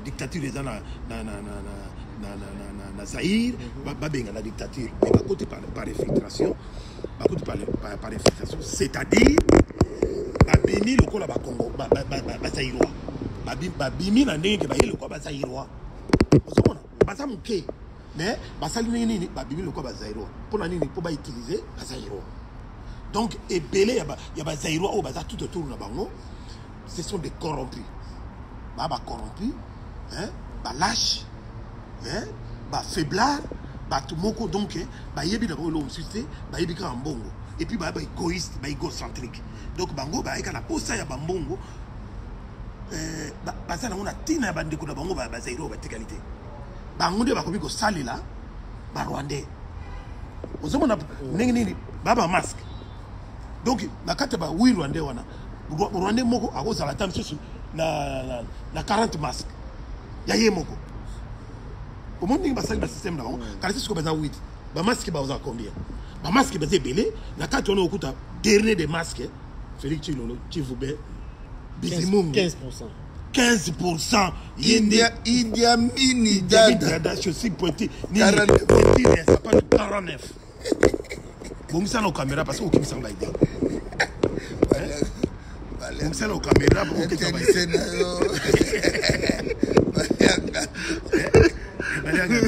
dictature eza na Zaïre, babengana dictature. Mais bakoti par infiltration, bakoti par infiltration, c'est-à-dire babimi lokola bakongo, bazaïrois. Babimi na ndenge ke baye lokola bazaïrois. Ozomona baza moke, mais basali ndenge nini? Babimi lokola bazaïrois. Mpona nini? Mpo bautiliser bazaïrois. Donc ebele ya bazaïrois oyo baza tout autour na bango, ce sont des corrompus. Baa bacorrompu, hein, balâche, hein, bafaiblard, bato moko. Donc bayebi na bango eloko mosusu te, bayebi kaka mbongo. Et puis baya baégoïste, baégocentrique. Donc bango bayeka na posa ya bambongo, baza nango na ntina ya bandeko na bango bazaïrois oyo batikali te. Bango nde bakomi kosalela barwandais. Ozomona ndenge nini baa bamasque. Donc na kati ya ba 8 rwandais wana, rwandais moko akozala ata mosusu na 40 masque ya ye moko. Omoni ndenge basali basystème na bango. Kasi sikoyo baza 8, bamasque bazala combien? Bamasque baza ebele. Na kati wana okuta dernier des masques, Félix Tshilolo Tshivube Bizimungu. 15. 15, ye nde. Idi Amini Dada. Dada, chaussure pointue nini? 49. Pointue ya sapato 49. Bongisa na caméra parce que okimisanga baide. Bongisa na caméra, okokisa baide. Intéressé na yo, Balianga.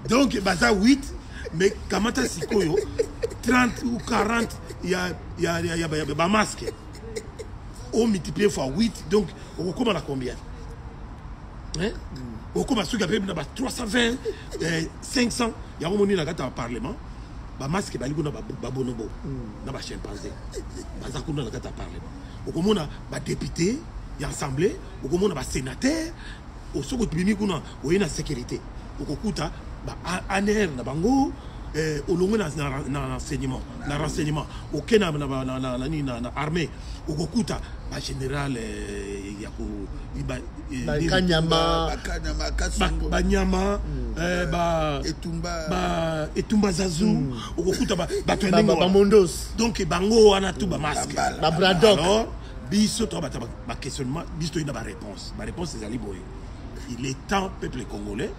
Donc baza 8, mais kamata sikoyo 30 ou 40 ya bamasque, omultiplier fois 8, donc okokóma na combien, hein? Okóma soki ape na ba 320, 500. Yango moni na kati ya parlement. Bamasque bali kuna, babonobo na bachimpanzé baza kuna na kati ya parlement. Okomona badéputé ya assemblée, okomona basénateur. Soki obimi kuna, oye na sécurité, okokuta ba ANR na bango. Olongwe na enseignement, na renseignement, oke na nini, na armée, okokuta bagénéral ya ko nini, Kanyama. Bakanyama, Kasongo. Banyama, Etumba. Ba Etumba Zazu, okokuta bato ya ndenge wana. Bamondos. Donc bango wana tu bamasque. Bambala. Babradok. Alors biso toa bato baquestionnement, biso toyina baréponse. Baréponse ezali boye: il est temps, peuple congolais,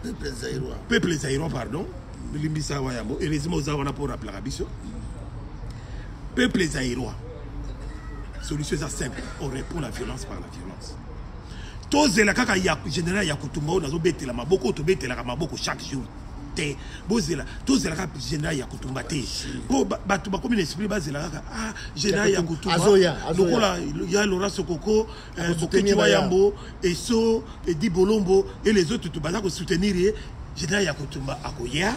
peuple zaïrois, peuple zaïrois, pardon, limbisa wa yambo, heureusement oza wana mpo rappelaka biso. Peuple zaïrois, solution eza simple: on répond la violence par la violence. Tozela kaka ya général ya Kotumba oyo nazobetela maboko, oyo tobetelaka maboko chaque jour te. Bozela, tozela kaka général ya Kotumba te, mpo bato bakomi na esprit bazela kaka, ah, général ya Kotumba. Azoya, azoya. Lokola ya Laurent Sokoko, Akosoutenir. Boketi wa Baya. Yambo, Eso Edi Bolombo et les autres, to baza kosoutenir ye. Général ya Kotumba akoya,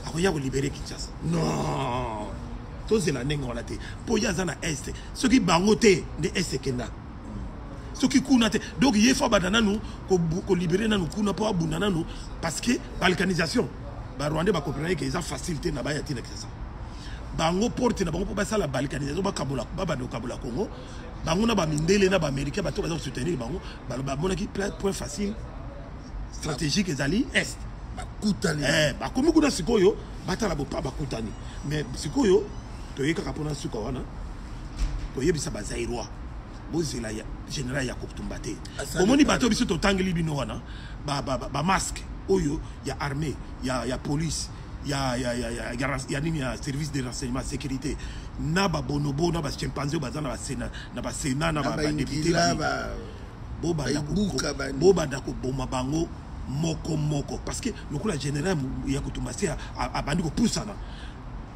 akoya kolibérer Kinshasa. Non, tozela ndenge wana te, mpo ye aza na Est. Soki bango te nde Est ekenda, soki kuna te. Donc ye faut abanda nanu kolibérer nanu kuna, mpo abunda nanu, parce que balkanisation, barwandais bacomprendre ke eza facile te na baya te na Kinshasa. Bango porte na bango mpo basala balkanisation, bakabola, babanda kokabola Congo, bango na bamindele na baaméricain, bato baza kosoutenir bango, bamonaki point facile stratégique ezali Est. Bakutani. Bakomi kuna sikoyo, batala bopa bakutani. Mais sikoyo toye kaka mpona suka wana koyebisa bazaïrois: bozela ya général ya Kotumba te. Asali Bomoni bato biso totangeli bino wana, bamasque oyo ya armée, ya police, ya nini, ya service de renseignement, sécurité, na babonobo na bachimpanzé oyo baza na basena, na basena, na na badéputé, baingila bobanda baibuka bani. Bobanda koboma bango moko moko, parce que lokola général ya Kotumba se abandi kopusana,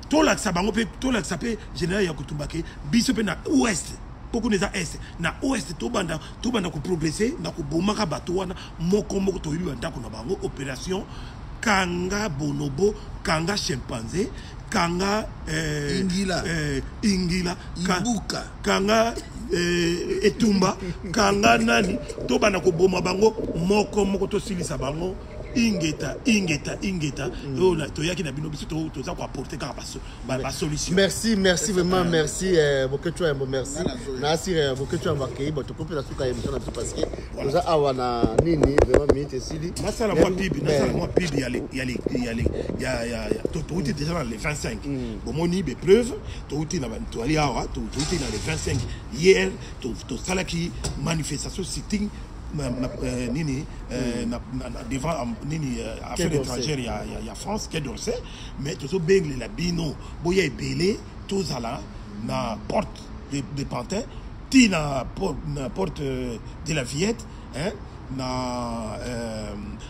tolakisa bango mpe, tolakisa mpe général ya Kotumba ke biso mpe na ouest, mpo kuna eza Est, na ouest tobanda koprogresser na kobomaka bato wana moko moko. Toyebi bandako na bango. Opération kanga bonobo, kanga chimpanzé, kanga Ingila. Ingila, Ibuka. Kanga Etumba, kanga nani. Tobanda koboma bango moko moko, tosilisa bango. Ingeta, ingeta, ingeta. Oyo toyaki na bino, biso toza koapporter kaka basolution. Merci, merci vraiment, merci Boketshu Yambo, merci. Nga nazoya. Nasir Boketshu Yambo akei. Bon, tokopela suka ya émission na biso, parce que toza awa na nini, vraiment minute esili. Nasala mwa pub, nasala mwa pub ya le ya le ya le ya ya ya touti déjà na le 25. Bomoni bepreuve, touti na toali awa, touti na le 25 hier, tosalaki manifestation, sitting na nini devant nini, affaire Quai d'Orsay. étrangère ya France, Quai d'Orsay. Mais tozobengelela bino, boya ebele, tozala na porte de Pantin ti na porte de la Villette, hein, na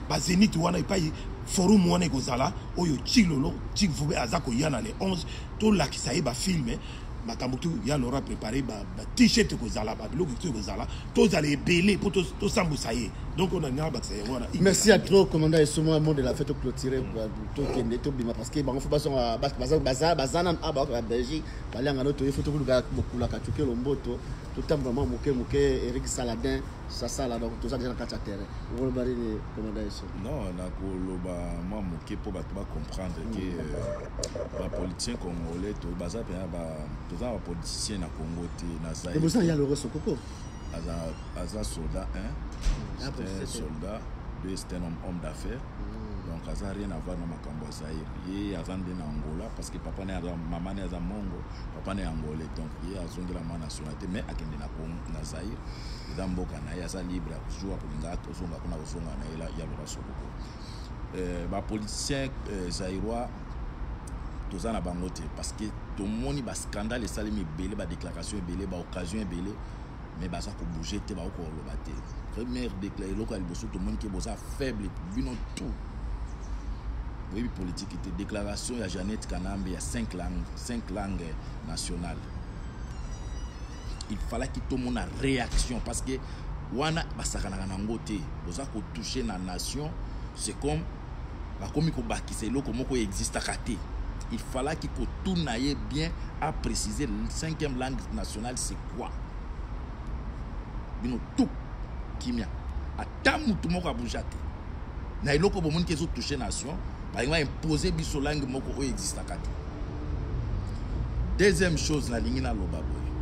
bazénith wana, epai forum wana ekozala, oyo Tshilolo Tshivube aza koya na le 11. Tolakisa ye bafilm, makambo tu ya Laura préparé, ba t-shirt ekozala, babiloko tu ekozala. Tozala ebele mpo tosambusa ye. Donc oyo nalinga bakisa yango wana. Merci à trop, commandant Essomo, mot de la fête, clôturer, tokende, tobima, parce que bango faut bazonga, baza nanu awa, baoka Belgique, balianga no toye, faut tokoluka bokulaka tokelo mboto, totambola mwa moke moke. Eric Saladin sasala, donc toza déjà na kati ya terrain. Okoloba nini, commandant Essomo? Non, nakoloba mwa moke mpo bato bacomprendre ke bapoliticien congolais to baza mpenza toza na bapoliticien na Congo te, na Zaïre. Ebosa ya Laurent Sokoko. Aza soldat, un Ah, c'est un c'est- soldat, deux, c'est un homme d'affaires. Donc aza rien à voir na makambo ya Zaire. Ye aza nde na Angola, parce que papa ne aza, mama ne aza mongo, papa ne angolais. Donc ye azongela mwa nationalité, mais akende na Congo, na Zaire eza mboka na ye, aza libre ya kozwa kolinga kozonga kuna, kozonga na ye ya Laurent Sokoko. Bapoliticien zaïrois, toza na bango te, parce que tomoni bascandale esalemi ebele, badéclaration ebele, baoccasion ebele, mais baza kobouger te, bakokoloba te. Première décla, eloko ya liboso, tomoni ke boza faible, bino tout boyebi politike te. Déclaration ya Jeannette Kanambe ya 5 langues, 5 langues nationales, il fallaki tomona réaction, parce que wana basakanaka nango te. Boza kotouche na nation, c'est comme bakomi kobakisa eloko moko existaka te. Il fallaki kotuna ye bien, apréciser cinquième langue nationale, c'est quoi. Bino tout kimia, ata mutu moko abuja te na eloko. Bomoni ke ezotouche nation, balingi baimpose biso langue moko oyo existaka te. Deuxième chose nalingi naloba boye: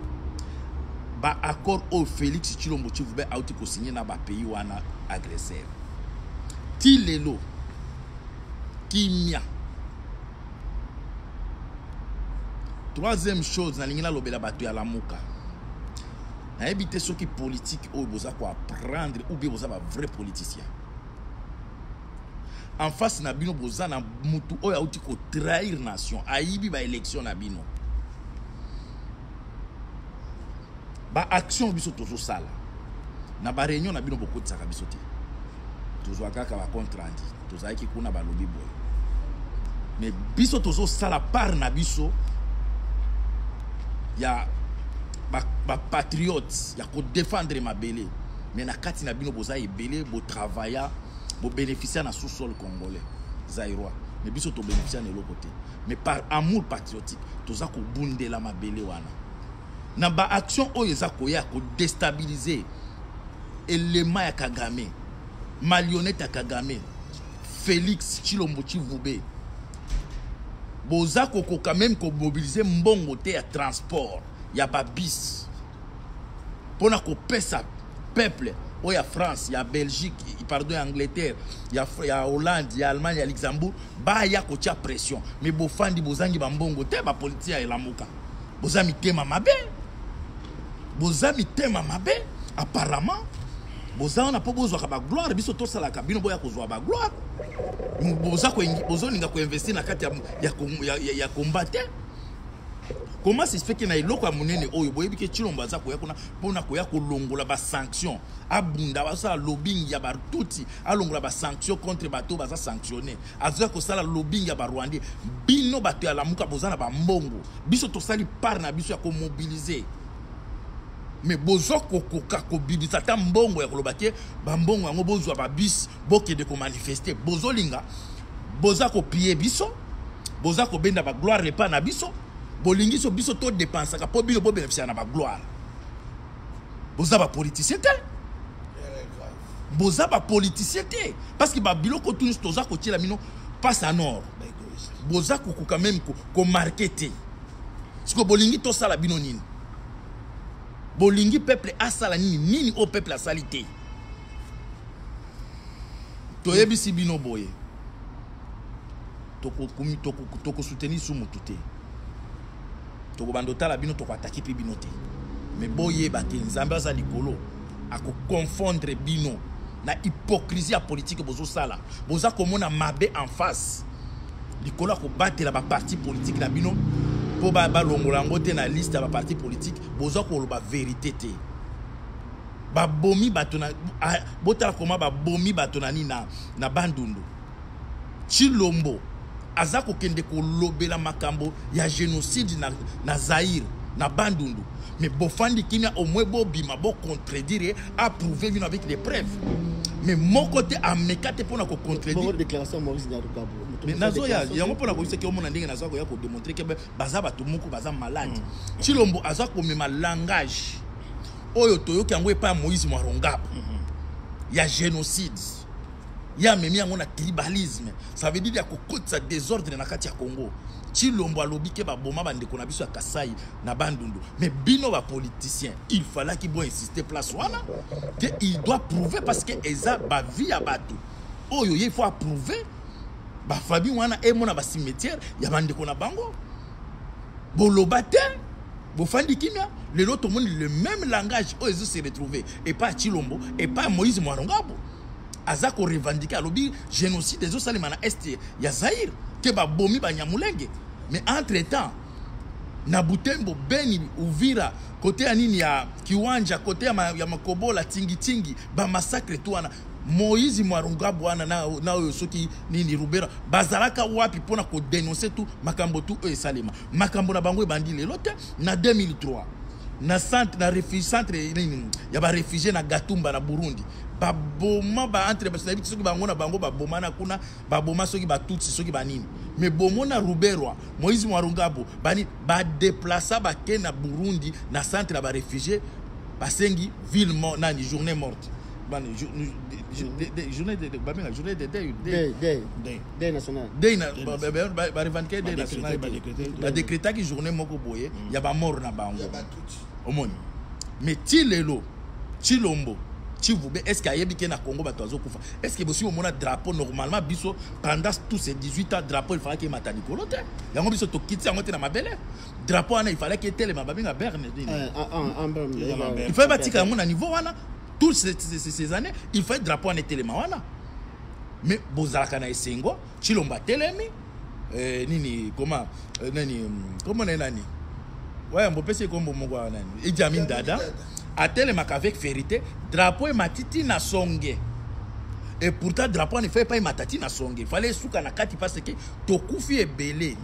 baaccord oyo Félix Tshilombo Tshivube auti kosigne na bapays wana agresseur, ti lelo kimia. Troisième chose nalingi nalobela bato ya Lamuka: nayebi te soki politique oyo boza koapprendre ou bien boza bavrai politicien. En face na bino, boza na mutu oyo auti kotrahir nation, ayibi baélection na bino. Baaction biso tozosala na baréunion na bino, bokotisaka biso te. Tozwa kaka bacompte rendu: tozalaki kuna, balobi boye. Mais biso tozosala part na biso ya bapatriote, ya kodéfendre mabele. Mais na kati na bino, boza ebele botravailla, bobénéficia na sous-sol congolais, zaïrois, mais biso tobénéficia na eloko te. Mais par amour patriotique, toza kobundela mabele wana. Na baaction oyo eza koya kodéstabiliser elema ya Kagame, marionnette ya Kagame, Félix Tshilombo Tshivube, boza kokoka même komobiliser mbongo te ya transport ya babus mpona kopesa peuple oyo ya France, ya Belgique, pardon, ya Angleterre, ya Hollande, ya Allemagne, ya Luxembourg, baya kotia pression. Mais bofandi, bozangi bambongo te. Bapolitique ya Elamuka, boza mitema mabe, boza mitema mabe. Apparemment boza wana mpo bozwaka bagloire. Biso tosalaka, bino boya kozwa bagloire. Bozolinga koinvestir na kati ya combat te. Comment se fait que na eloko ya monene oyo boyebi ke Tshilombo aza koya kuna mpona koya kolongola basanction, abunda, basala lobbying ya Batutsi, alongola basanction contre bato baza sanctionné, azoya kosala lobbying ya Barwandais, bino bato ya Lamuka boza na bambongo? Biso tosali part na biso ya komobiliser, mais bozwa kokoka kobimisa ata mbongo ya koloba te. Bambongo yango, bozwa babus, bokende komanifester. Bozolinga, boza kopiller biso, boza kobenda bagloire epa na biso. Bolingi so biso todépensaka mpo bino bobénéficiaka na bagloire. Boza bapoliticien te, boza bapoliticien te, parce que babiloko tu nyonso toza kotiela bino passe à nord, boza kokoka même komarquer te. Siko bolingi tosala bino nini? Bolingi peuple asala nini? Nini oyo peuple asali te? Toyebisi bino boye: tokosoutenir su mutu te, tokobanda otala bino, tokoataki mpe bino te. Mais boyeba ke Nzambe aza likolo, akoconfondre bino na hypocrisie ya politike bozosala. Boza komona mabe en face likolo ya kobatela baparti politike na bino mpo balongola yango te na liste ya baparti politike. Boza koloba vérité te. Babomi bato na, botala koma babomi bato na nini, na Bandundu. Tshilombo aza kokende kolobela makambo ya génocide na Zaire, na Bandundu, mais bofandi kimia. Au moins bobima, bocontredire ye, approuver bino avec des preuves, mais moko te ameka te mpona kocontredire. Déclaration Maurice Nyarugabo. Mais nazoya yango mpona koyebisa omona ndenge naza koya kodémontrer ke baza bato moko baza malade. Tshilombo aza komema langage oyo toyoki yango epai ya Moïse Mwarongabo ya génocide. Ye amemi yango na tribalisme, ça veut dire ya kokotisa désordre na kati ya Congo. Tshilombo alobi ke baboma bandeko na biso ya Kasai na Bandundu, mais bino bapoliticien, il fallaki bo insister place wana ke il doit prouver, parce que eza bavie ya bato oyo. Ye, il faut approuver bafamille wana, emona bacimetière ya bandeko na bango. Boloba te, bofandi kimia. Lelo tomoni le même langage oyo ezo se retrouver epai ya Tshilombo, epai ya Moïse Mwarongabo. Aza korevendiquer, alobi génocide ezosalema na est ya Zaire, ke babomi Banyamulenge. Mais entre temps, na Butembo, Beni, Uvira, kote ya nini, ya Kiwanja, kote ya Makobola, Tingitingi, bamassacre tu wana, Moïse Mwarungabo wana na oyo soki nini Rubera bazalaka wapi mpona kodénoncer tu makambo tu oyo esalema? Makambo na bango ebandi lelo te. Na 2003, na centre na refuge, centre nini ya baréfugié na Gatumba na Burundi. Baboma ba entre nayebi te soki bango na bango babomana kuna, baboma soki batutsi soki banini. Mais bomona Ruberwa, Moïse Mwarungabo, bani badeplaça, bake na Burundi na centre ya baréfugiés, basengi ville mo, nani, journée morte. Bani, journée de babenga journée de deuil. Deuil, deuil. Deuil. Deuil national. Deuil na barevendiquer deuil national. Badécréter. Badécrétaki journée moko boye ya bamort na bango. Ya batutsi. Omoni, mais ti lelo Tshilombo Tshivube, est ce que ayebi ke na Congo bato azokufa? Est ce que bosi omona drapeau? Normalement biso, pendant tous ces 18 ans, drapeau il fallait emata likolo te. Yango biso tokiti yango te na mabele. Drapeau wana il fallait etelema, babenga berne nini? Il fallait batika yango na niveau wana. Toutes ces années, il fallait drapeau wana etelema wana. Mais bozalaka na esengo, Tshilombo atelemi, nini, koma nani, komona ye nani, ouais, mbopesi ekombo moko wana nani, Idi Amin Dada atelemaka avec fierté, drapeau emati ti na songe. Et pourtant drapeau wana efai pa emata ti na songe, ifale esuka na kati parce que tokufi ebele.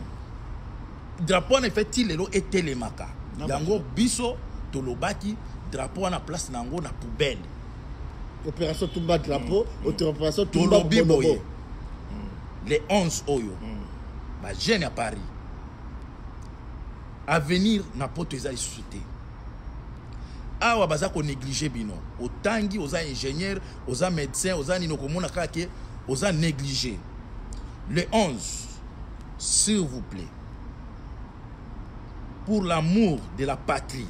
Drapeau wana efe ti lelo etelemaka. Yango biso tolobaki drapeau wana, place na yango na poubelle. Opération tumba drapeau, opération tumba Tolobi bonobo. Boye, les 11 oyo, bajeunes ya Paris, avenir na poto eza lisusu te. Awa baza konéglige bino. Otangi, oza ingénieur, oza médecin, oza nini, okomona kaka ke oza négligé. Le 11, s'il vous plaît, pour l'amour de la patrie,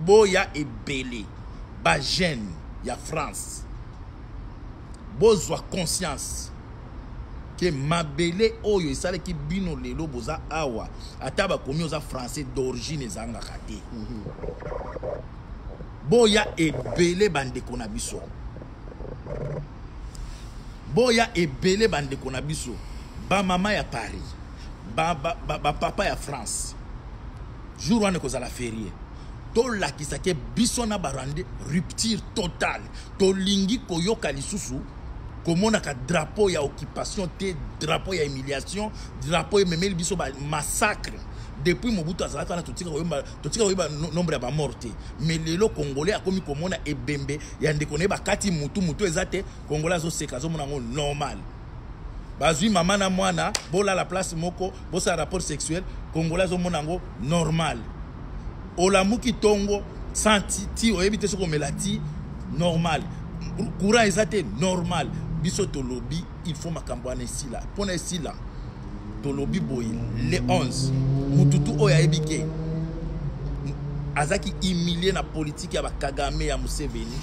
boya ebele. Bajeunes ya France, bozwa conscience ke mabele oyo esalaki bino lelo boza awa, ata bakomi oza français d'origine, ezangaka te. Boya ebele, bandeko na biso, boya ebele, bandeko na biso, bamama ya Paris, bapapa ba ya France. Jour wana ekozala férié. Tolakisa ke biso na barwandais, rupture totale. Tolingi koyoka lisusu komonaka drapeau ya occupation te, drapeau ya humiliation, drapeau ememeli biso bamassacre. Depuis Mobutu azalaka wana, totika koyeba, totika koyeba nombre ya bamort te. Mais lelo Congolais akomi komona ebembe ya ndeko na ye, bakati mutu, mutu eza te, Congolais azoseka, azomona yango normal. Bazwi mama na mwana, bolala place moko, bosala rapport sexuel, Congolais azomona yango normal. Olamuki ntongo sans ti, ti oyebi te soki omela ti, normal. Courant eza te, normal. Biso tolobi il faut makambo wana esila. Mpona esila, tolobi boye: le 11, mututu oyo ayebi ke azalaki humilie na politike ya bakagame, ya Museveni,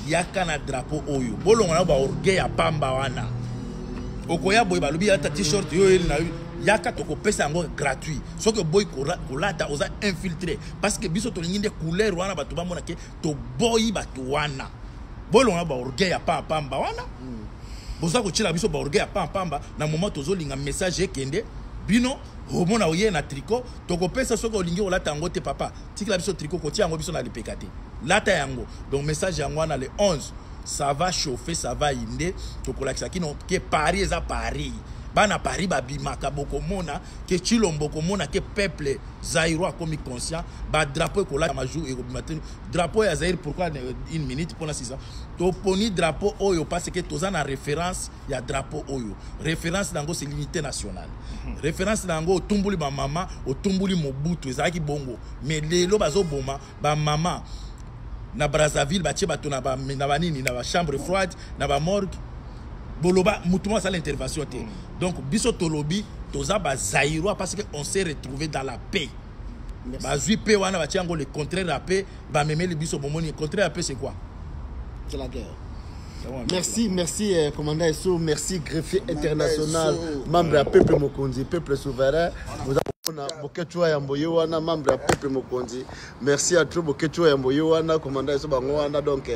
yaka na drapeau oyo. Bolongo na baorgueil ya pamba wana. Okoya boye, balobi ata t-shirt yo oyeli na yo, yaka, tokopesa yango gratuit. Soki oboyi kolata, oza infiltré, parce que biso tolingi nde couleur wana, bato bamona ke toboyi bato wana. Bolonga baorgueil ya pamba wana. Boza kotiela biso baorgueil ya pamba na moment tozolinga message ekende. Bino omona oye na tricot, tokopesa. Soki olingi kolata yango te, papa, tikela biso tricot, kotia yango biso na lipeka te, lata yango. Donc message yango wana: le 11, ça va chauffer, ça va inde. Tokolakisa kino ke Paris eza Paris. Bana Paris babimaka, bokomona ke Tshilombo, komona ke peuple zaïrois akomi conscient. Badrapeau ekolata majour ekobima te, drapeau ya Zaïre. Pourquoi? Une minute mpona sisa. Toponi drapeau oyo parce que toza na référence ya drapeau oyo. Référence na yango, c'est l'unité nationale. Référence na yango, otumbuli bamama, otumbuli Mobutu, ezalaki bongo. Mais lelo bazoboma bamama na Brazzaville, batie bato na banini, na bachambre froide, na bamorgue. Boloba mutu moko asala intervention te. Donc biso tolobi toza bazaïrois parce que on s'est retrouvé dans la paix. Bazwi mpe wana, batie yango le contraire ya paix, bamemeli biso. Bomoni, contraire ya paix, c'est quoi? C'est la guerre. Merci, merci, commandant Esso, merci, greffier international, membre ya peuple mokonzi, peuple souverain. Na Boketshu Yambo ye wana, membre ya peuple mokonzi. Merci à trop, Boketshu Yambo ye wana, commandant Esso bango wana. Donc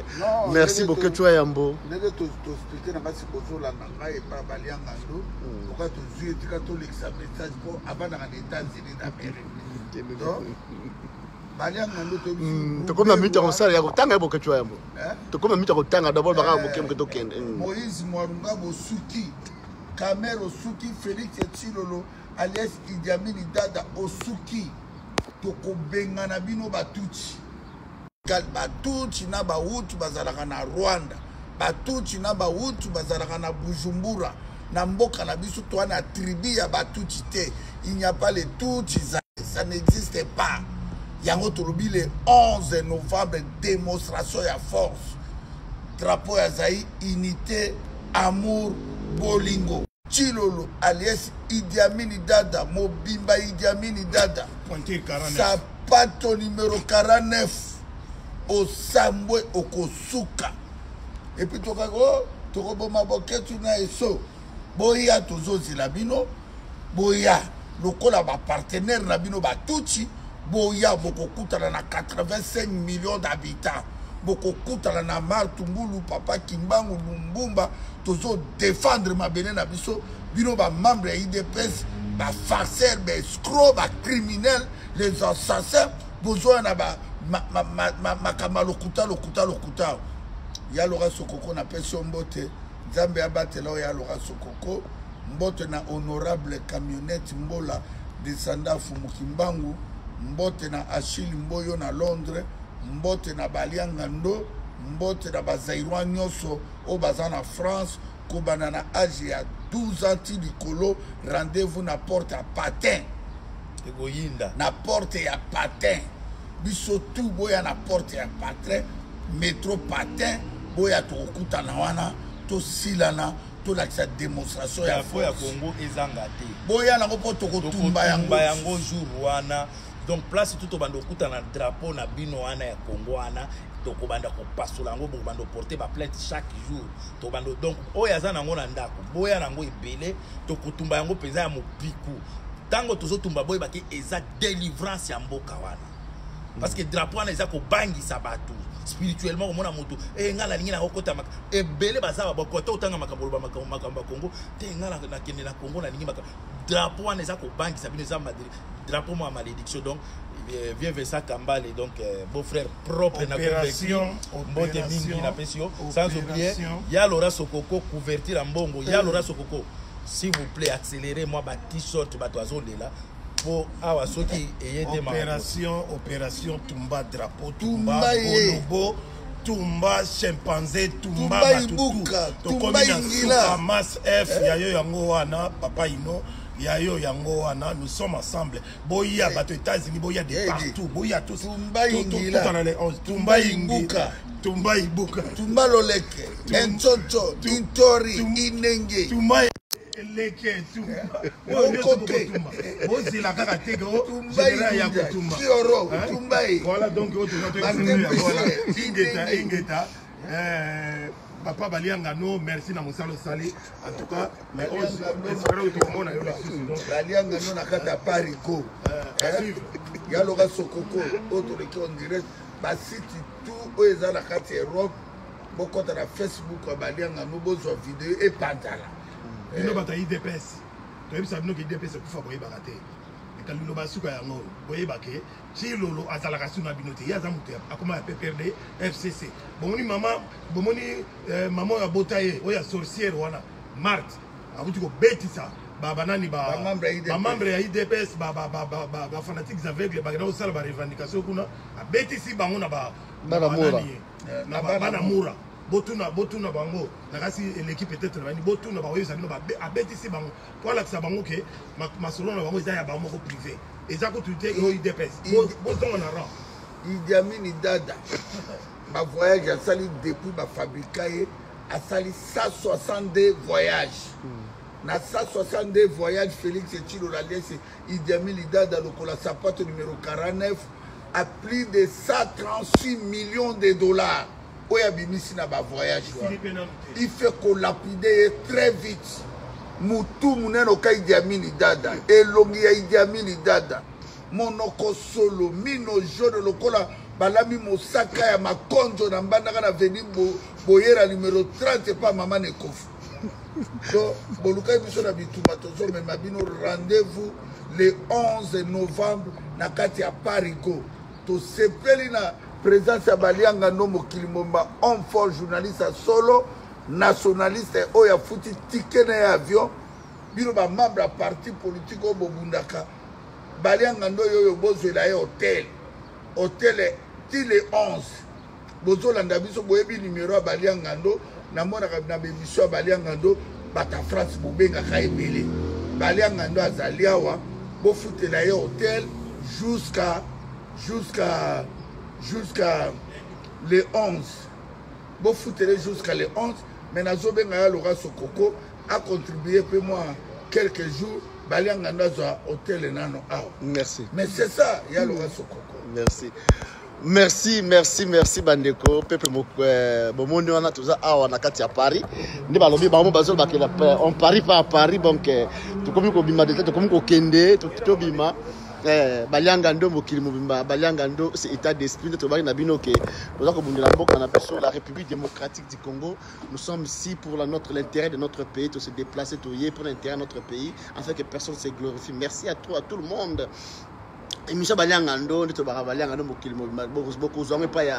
merci, Boketshu Yambo. Ndenge toexpliquer na kasi kozolanda ngai epa balianga ndo oka tozwi etika tolekisa message mpo avandaka na États-Unis d'Amérique. Donc balianga ndo. Tokomi na minute ya kosala ya kotanga ye Boketshu Yambo. Tokomi na minute ya kotanga d'abord baka moke moke, tokende. Moïse Mwarunga bosuki, Kamer osuki, Félix Tshilolo alias Idi Amin Dada osuki. Tokobengana bino batutsi, batutsi na bahutu bazalaka na Rwanda. Batutsi na Bahutu bazalaka na Bujumbura. Na mboka na biso toa na tribu ya Batutsi te. Il n'y a pas les Tutsi, ça n'existe pas. Yango tolobi le 11 novembre, démonstration ya force. Drapeau ya Zaïre, unité, amour, bolingo. Tshilolo alias Idi Amin Dada, mobimba Idi Amin Dada. Pointure 49. Sapato numéro 49. Osambwe okosuka. Et puis tokako oh, tokoboma boketu na eso. Boya tozozela bino. Boya lokola ba partenaire na bino batutsi, boya bokokutana na 85 millions d'habitants. Bokokutana na Martungulu, Papa Kimbangu, Lumbumba, tozo défendre mabele na biso. Bino ba membre ya IDPS, ba farceurs, ba escrocs, ba criminels, les assassins, bozoya na ba makambo ya lokuta, lokuta, lokuta. Ya Laura Sokoko na pesi yo mbote. Nzambe abatela oyo ya Laura Sokoko. Mbote na honorable camionnette Mbola descendant Fumu Kimbangu. Mbote na Achille Mboyo na Londres. Mbote na Balianga Ndo. Mbote na ba Zaïrois nyonso oyo baza na France, kobanda na âge ya 12 ans ti likolo. Rendez-vous na porte ya Patin. Ekoyinda. Na porte ya Patin. Biso tout boya na porte ya Patin, métro Patin, boya tokokutana wana, tosilana, tolakisa démonstration ya drapeau ya force. Congo ezanga te. Boya nango mpo tokotumba yango. Tokotumba yango jour wana. Donc place tout tobanda kokutana na drapeau na bino wana ya Congo wana, tokobanda kopasola yango, bokobanda koporter ba plainte chaque jour. Tokobanda donc oyo aza nango na ndako, boya nango ebele, tokotumba yango mpenza ya mopiku. Ntango tozotumba boyebaki eza délivrance ya mboka wana. Parce que drapeau wana eza kobangisa bato spirituellement, komona moto eh nga nalingi na kokota ebele baza ba bakota otanga makambo loba makambo ya Congo te, nga nakende na Congo nalingi makambo. Drapeau wana eza kobangisa bino, eza drapeau mwa malédiction. Donc vieux Vincent Kambale, donc beau frère propre na Opération, mbote mingi opération, napesi yo. Sans oublier opération. ya Laura Sokoko, couverture ya mbongo ya Laura Sokoko. S'il vous plaît, accélérez moi ba t-shirt, bato azolela po awa soki eye te makambo. Opération, opération Tumba drapeau, Tumba Tumba ye. bonobo, Tumba chimpanzé, Tumba Tumba batutu. Ibuka, Tokomi Tumba na Ingila. suka, Mass F, yayo yango wana, Papa Ino, yayo yango wana, nous sommes ensemble. Boya bato États-Unis, boya de Eh, partout, boya tous. Tumba Ingila. Tout en allait 11. Tumba Tumba Ingi- Ibuka. Tumba Ibuka. Tumba Loleke, Entsonso, Intori, Inenge. Tumba Eleke, Tumba. Oyo nyonso Mokoke. bokotumba. Bozela kaka te ke o Tumba général ya Ibuka, kotumba. Kioro, Hein? Tumba ye. Voilà, donc oyo toza to Martin ya voilà. Pese, Ingeta, Inenge. Ingeta. Papa Balianga no, merci na mosala osali. En tout cas, mais oyo espérons que tokomona yo lisusu. Donc, Balianga no na kati ya Parigo. à suivre. Ya Laura Sokoko oyo toleki en direct, basite tout oyo eza na kati ya Europe, bokɔta na Facebook ya Balianga no, bozwa video epanzala. Bino bato ya IDPS, toyebisa bino ke IDPS ekufa, boyebaka te. Liloba suka yango, boyeba ke Tshilolo azalaka su na bino te. Ye aza moto akoma ya PPRD FCC. Bomoni mama, bomoni mama oyo abota ye, oyo ya sorcière wana Marte, akuti kobetisa banani, Bamembre ya IDPS. bamembre ya IDPS, bafanatiques aveugle bakenda kosala barevendication kuna, abetisi bango na Bana Mura. banani ye. Na Na bana bana Mura. Botuna, botuna bango na kasi eleki peut-être na bani, botuna bakoyebisa bino. Abetisi bango po alakisa bango ke masolo na bango eza ya bango moko privé, eza kutu te oyo IDPS. Bozonga na rang. Idi Amin Dada, bavoyage asali depuis bafabrika ye, asali 162 voyage. Na 162 voyage, Félix Tshilolo alias Idi Amin Dada lokola sapato numéro 49 à plus de 136 millions de dollars oyo abimisi na bavoyage wana. Esili mpe nanu te. Il faut kolapider ye très vite. Mutu monene oka Idi Amin Dada, elongi ya Idi Amin Dada, monoko solo, mino jaune lokola balami mosaka ya makonzo na mbandaka na veni Boyera numéro 30 epa mama Nekofu. Donc bolukaki biso na bitumba, tozomema bino. Rendez-vous le 11 novembre na kati ya Parigo. Tosepeli na présence ya Balianga ndo mokili momba, homme fort, journaliste ya solo, nationaliste oyo afuti ticket na ye avion. Bino bamembre ya parti politique oyo bobundaka, Balianga ndo oyo bozwela ye hotel, hotel ti le 11. Bozolanda biso, boyebi numero ya Balianga ndo. Namonaka na bemission ya Baliangando, bato ya France bobengaka ebele. Baliangando azali awa, bofutela ye hotel jusqu'à le 11. Bofutela ye jusqu'à le 11, mais nazobenga ya Laura Sokoko a contribuer mpe mwa quelques jours. Baliangando azwa hotel nano awa. Merci. Mais c'est ça ya Laura Sokoko. Merci. Merci, merci, merci bandeko peuple. Bomoni wana toza awa na kati ya Paris nde balobi bango bazolobakela on parie pas à Paris. Donc tokomi kobima déjà, tokomi kokende, tobima. Balianga ndo mokili mobimba, balianga ndo, c'est état d'esprit nde tobaki na bino ke toza kobundela mboka na biso, la République démocratique du Congo. Nous sommes ici pour la notre l'intérêt de notre pays. To se déplacer, toye pour l'intérêt de notre pays, afin que personne se glorifie. Merci à toi, à tout le monde. Émission Balianga ndo nde tobaka Balianga ndo mokili mobimba. Bokozwa yango epai ya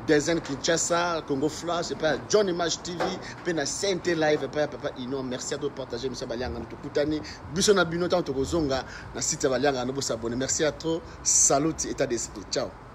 Design Kinshasa, Congo Flash, epai ya John Image TV mpe na Sainte Live epai ya Papa Ino. Merci à partager émission Balianga ndo. Tokutani biso na bino ntango tokozonga na site ya Balianga ndo. Bosabone. Merci à trop. Salut, état d'esprit, ciao.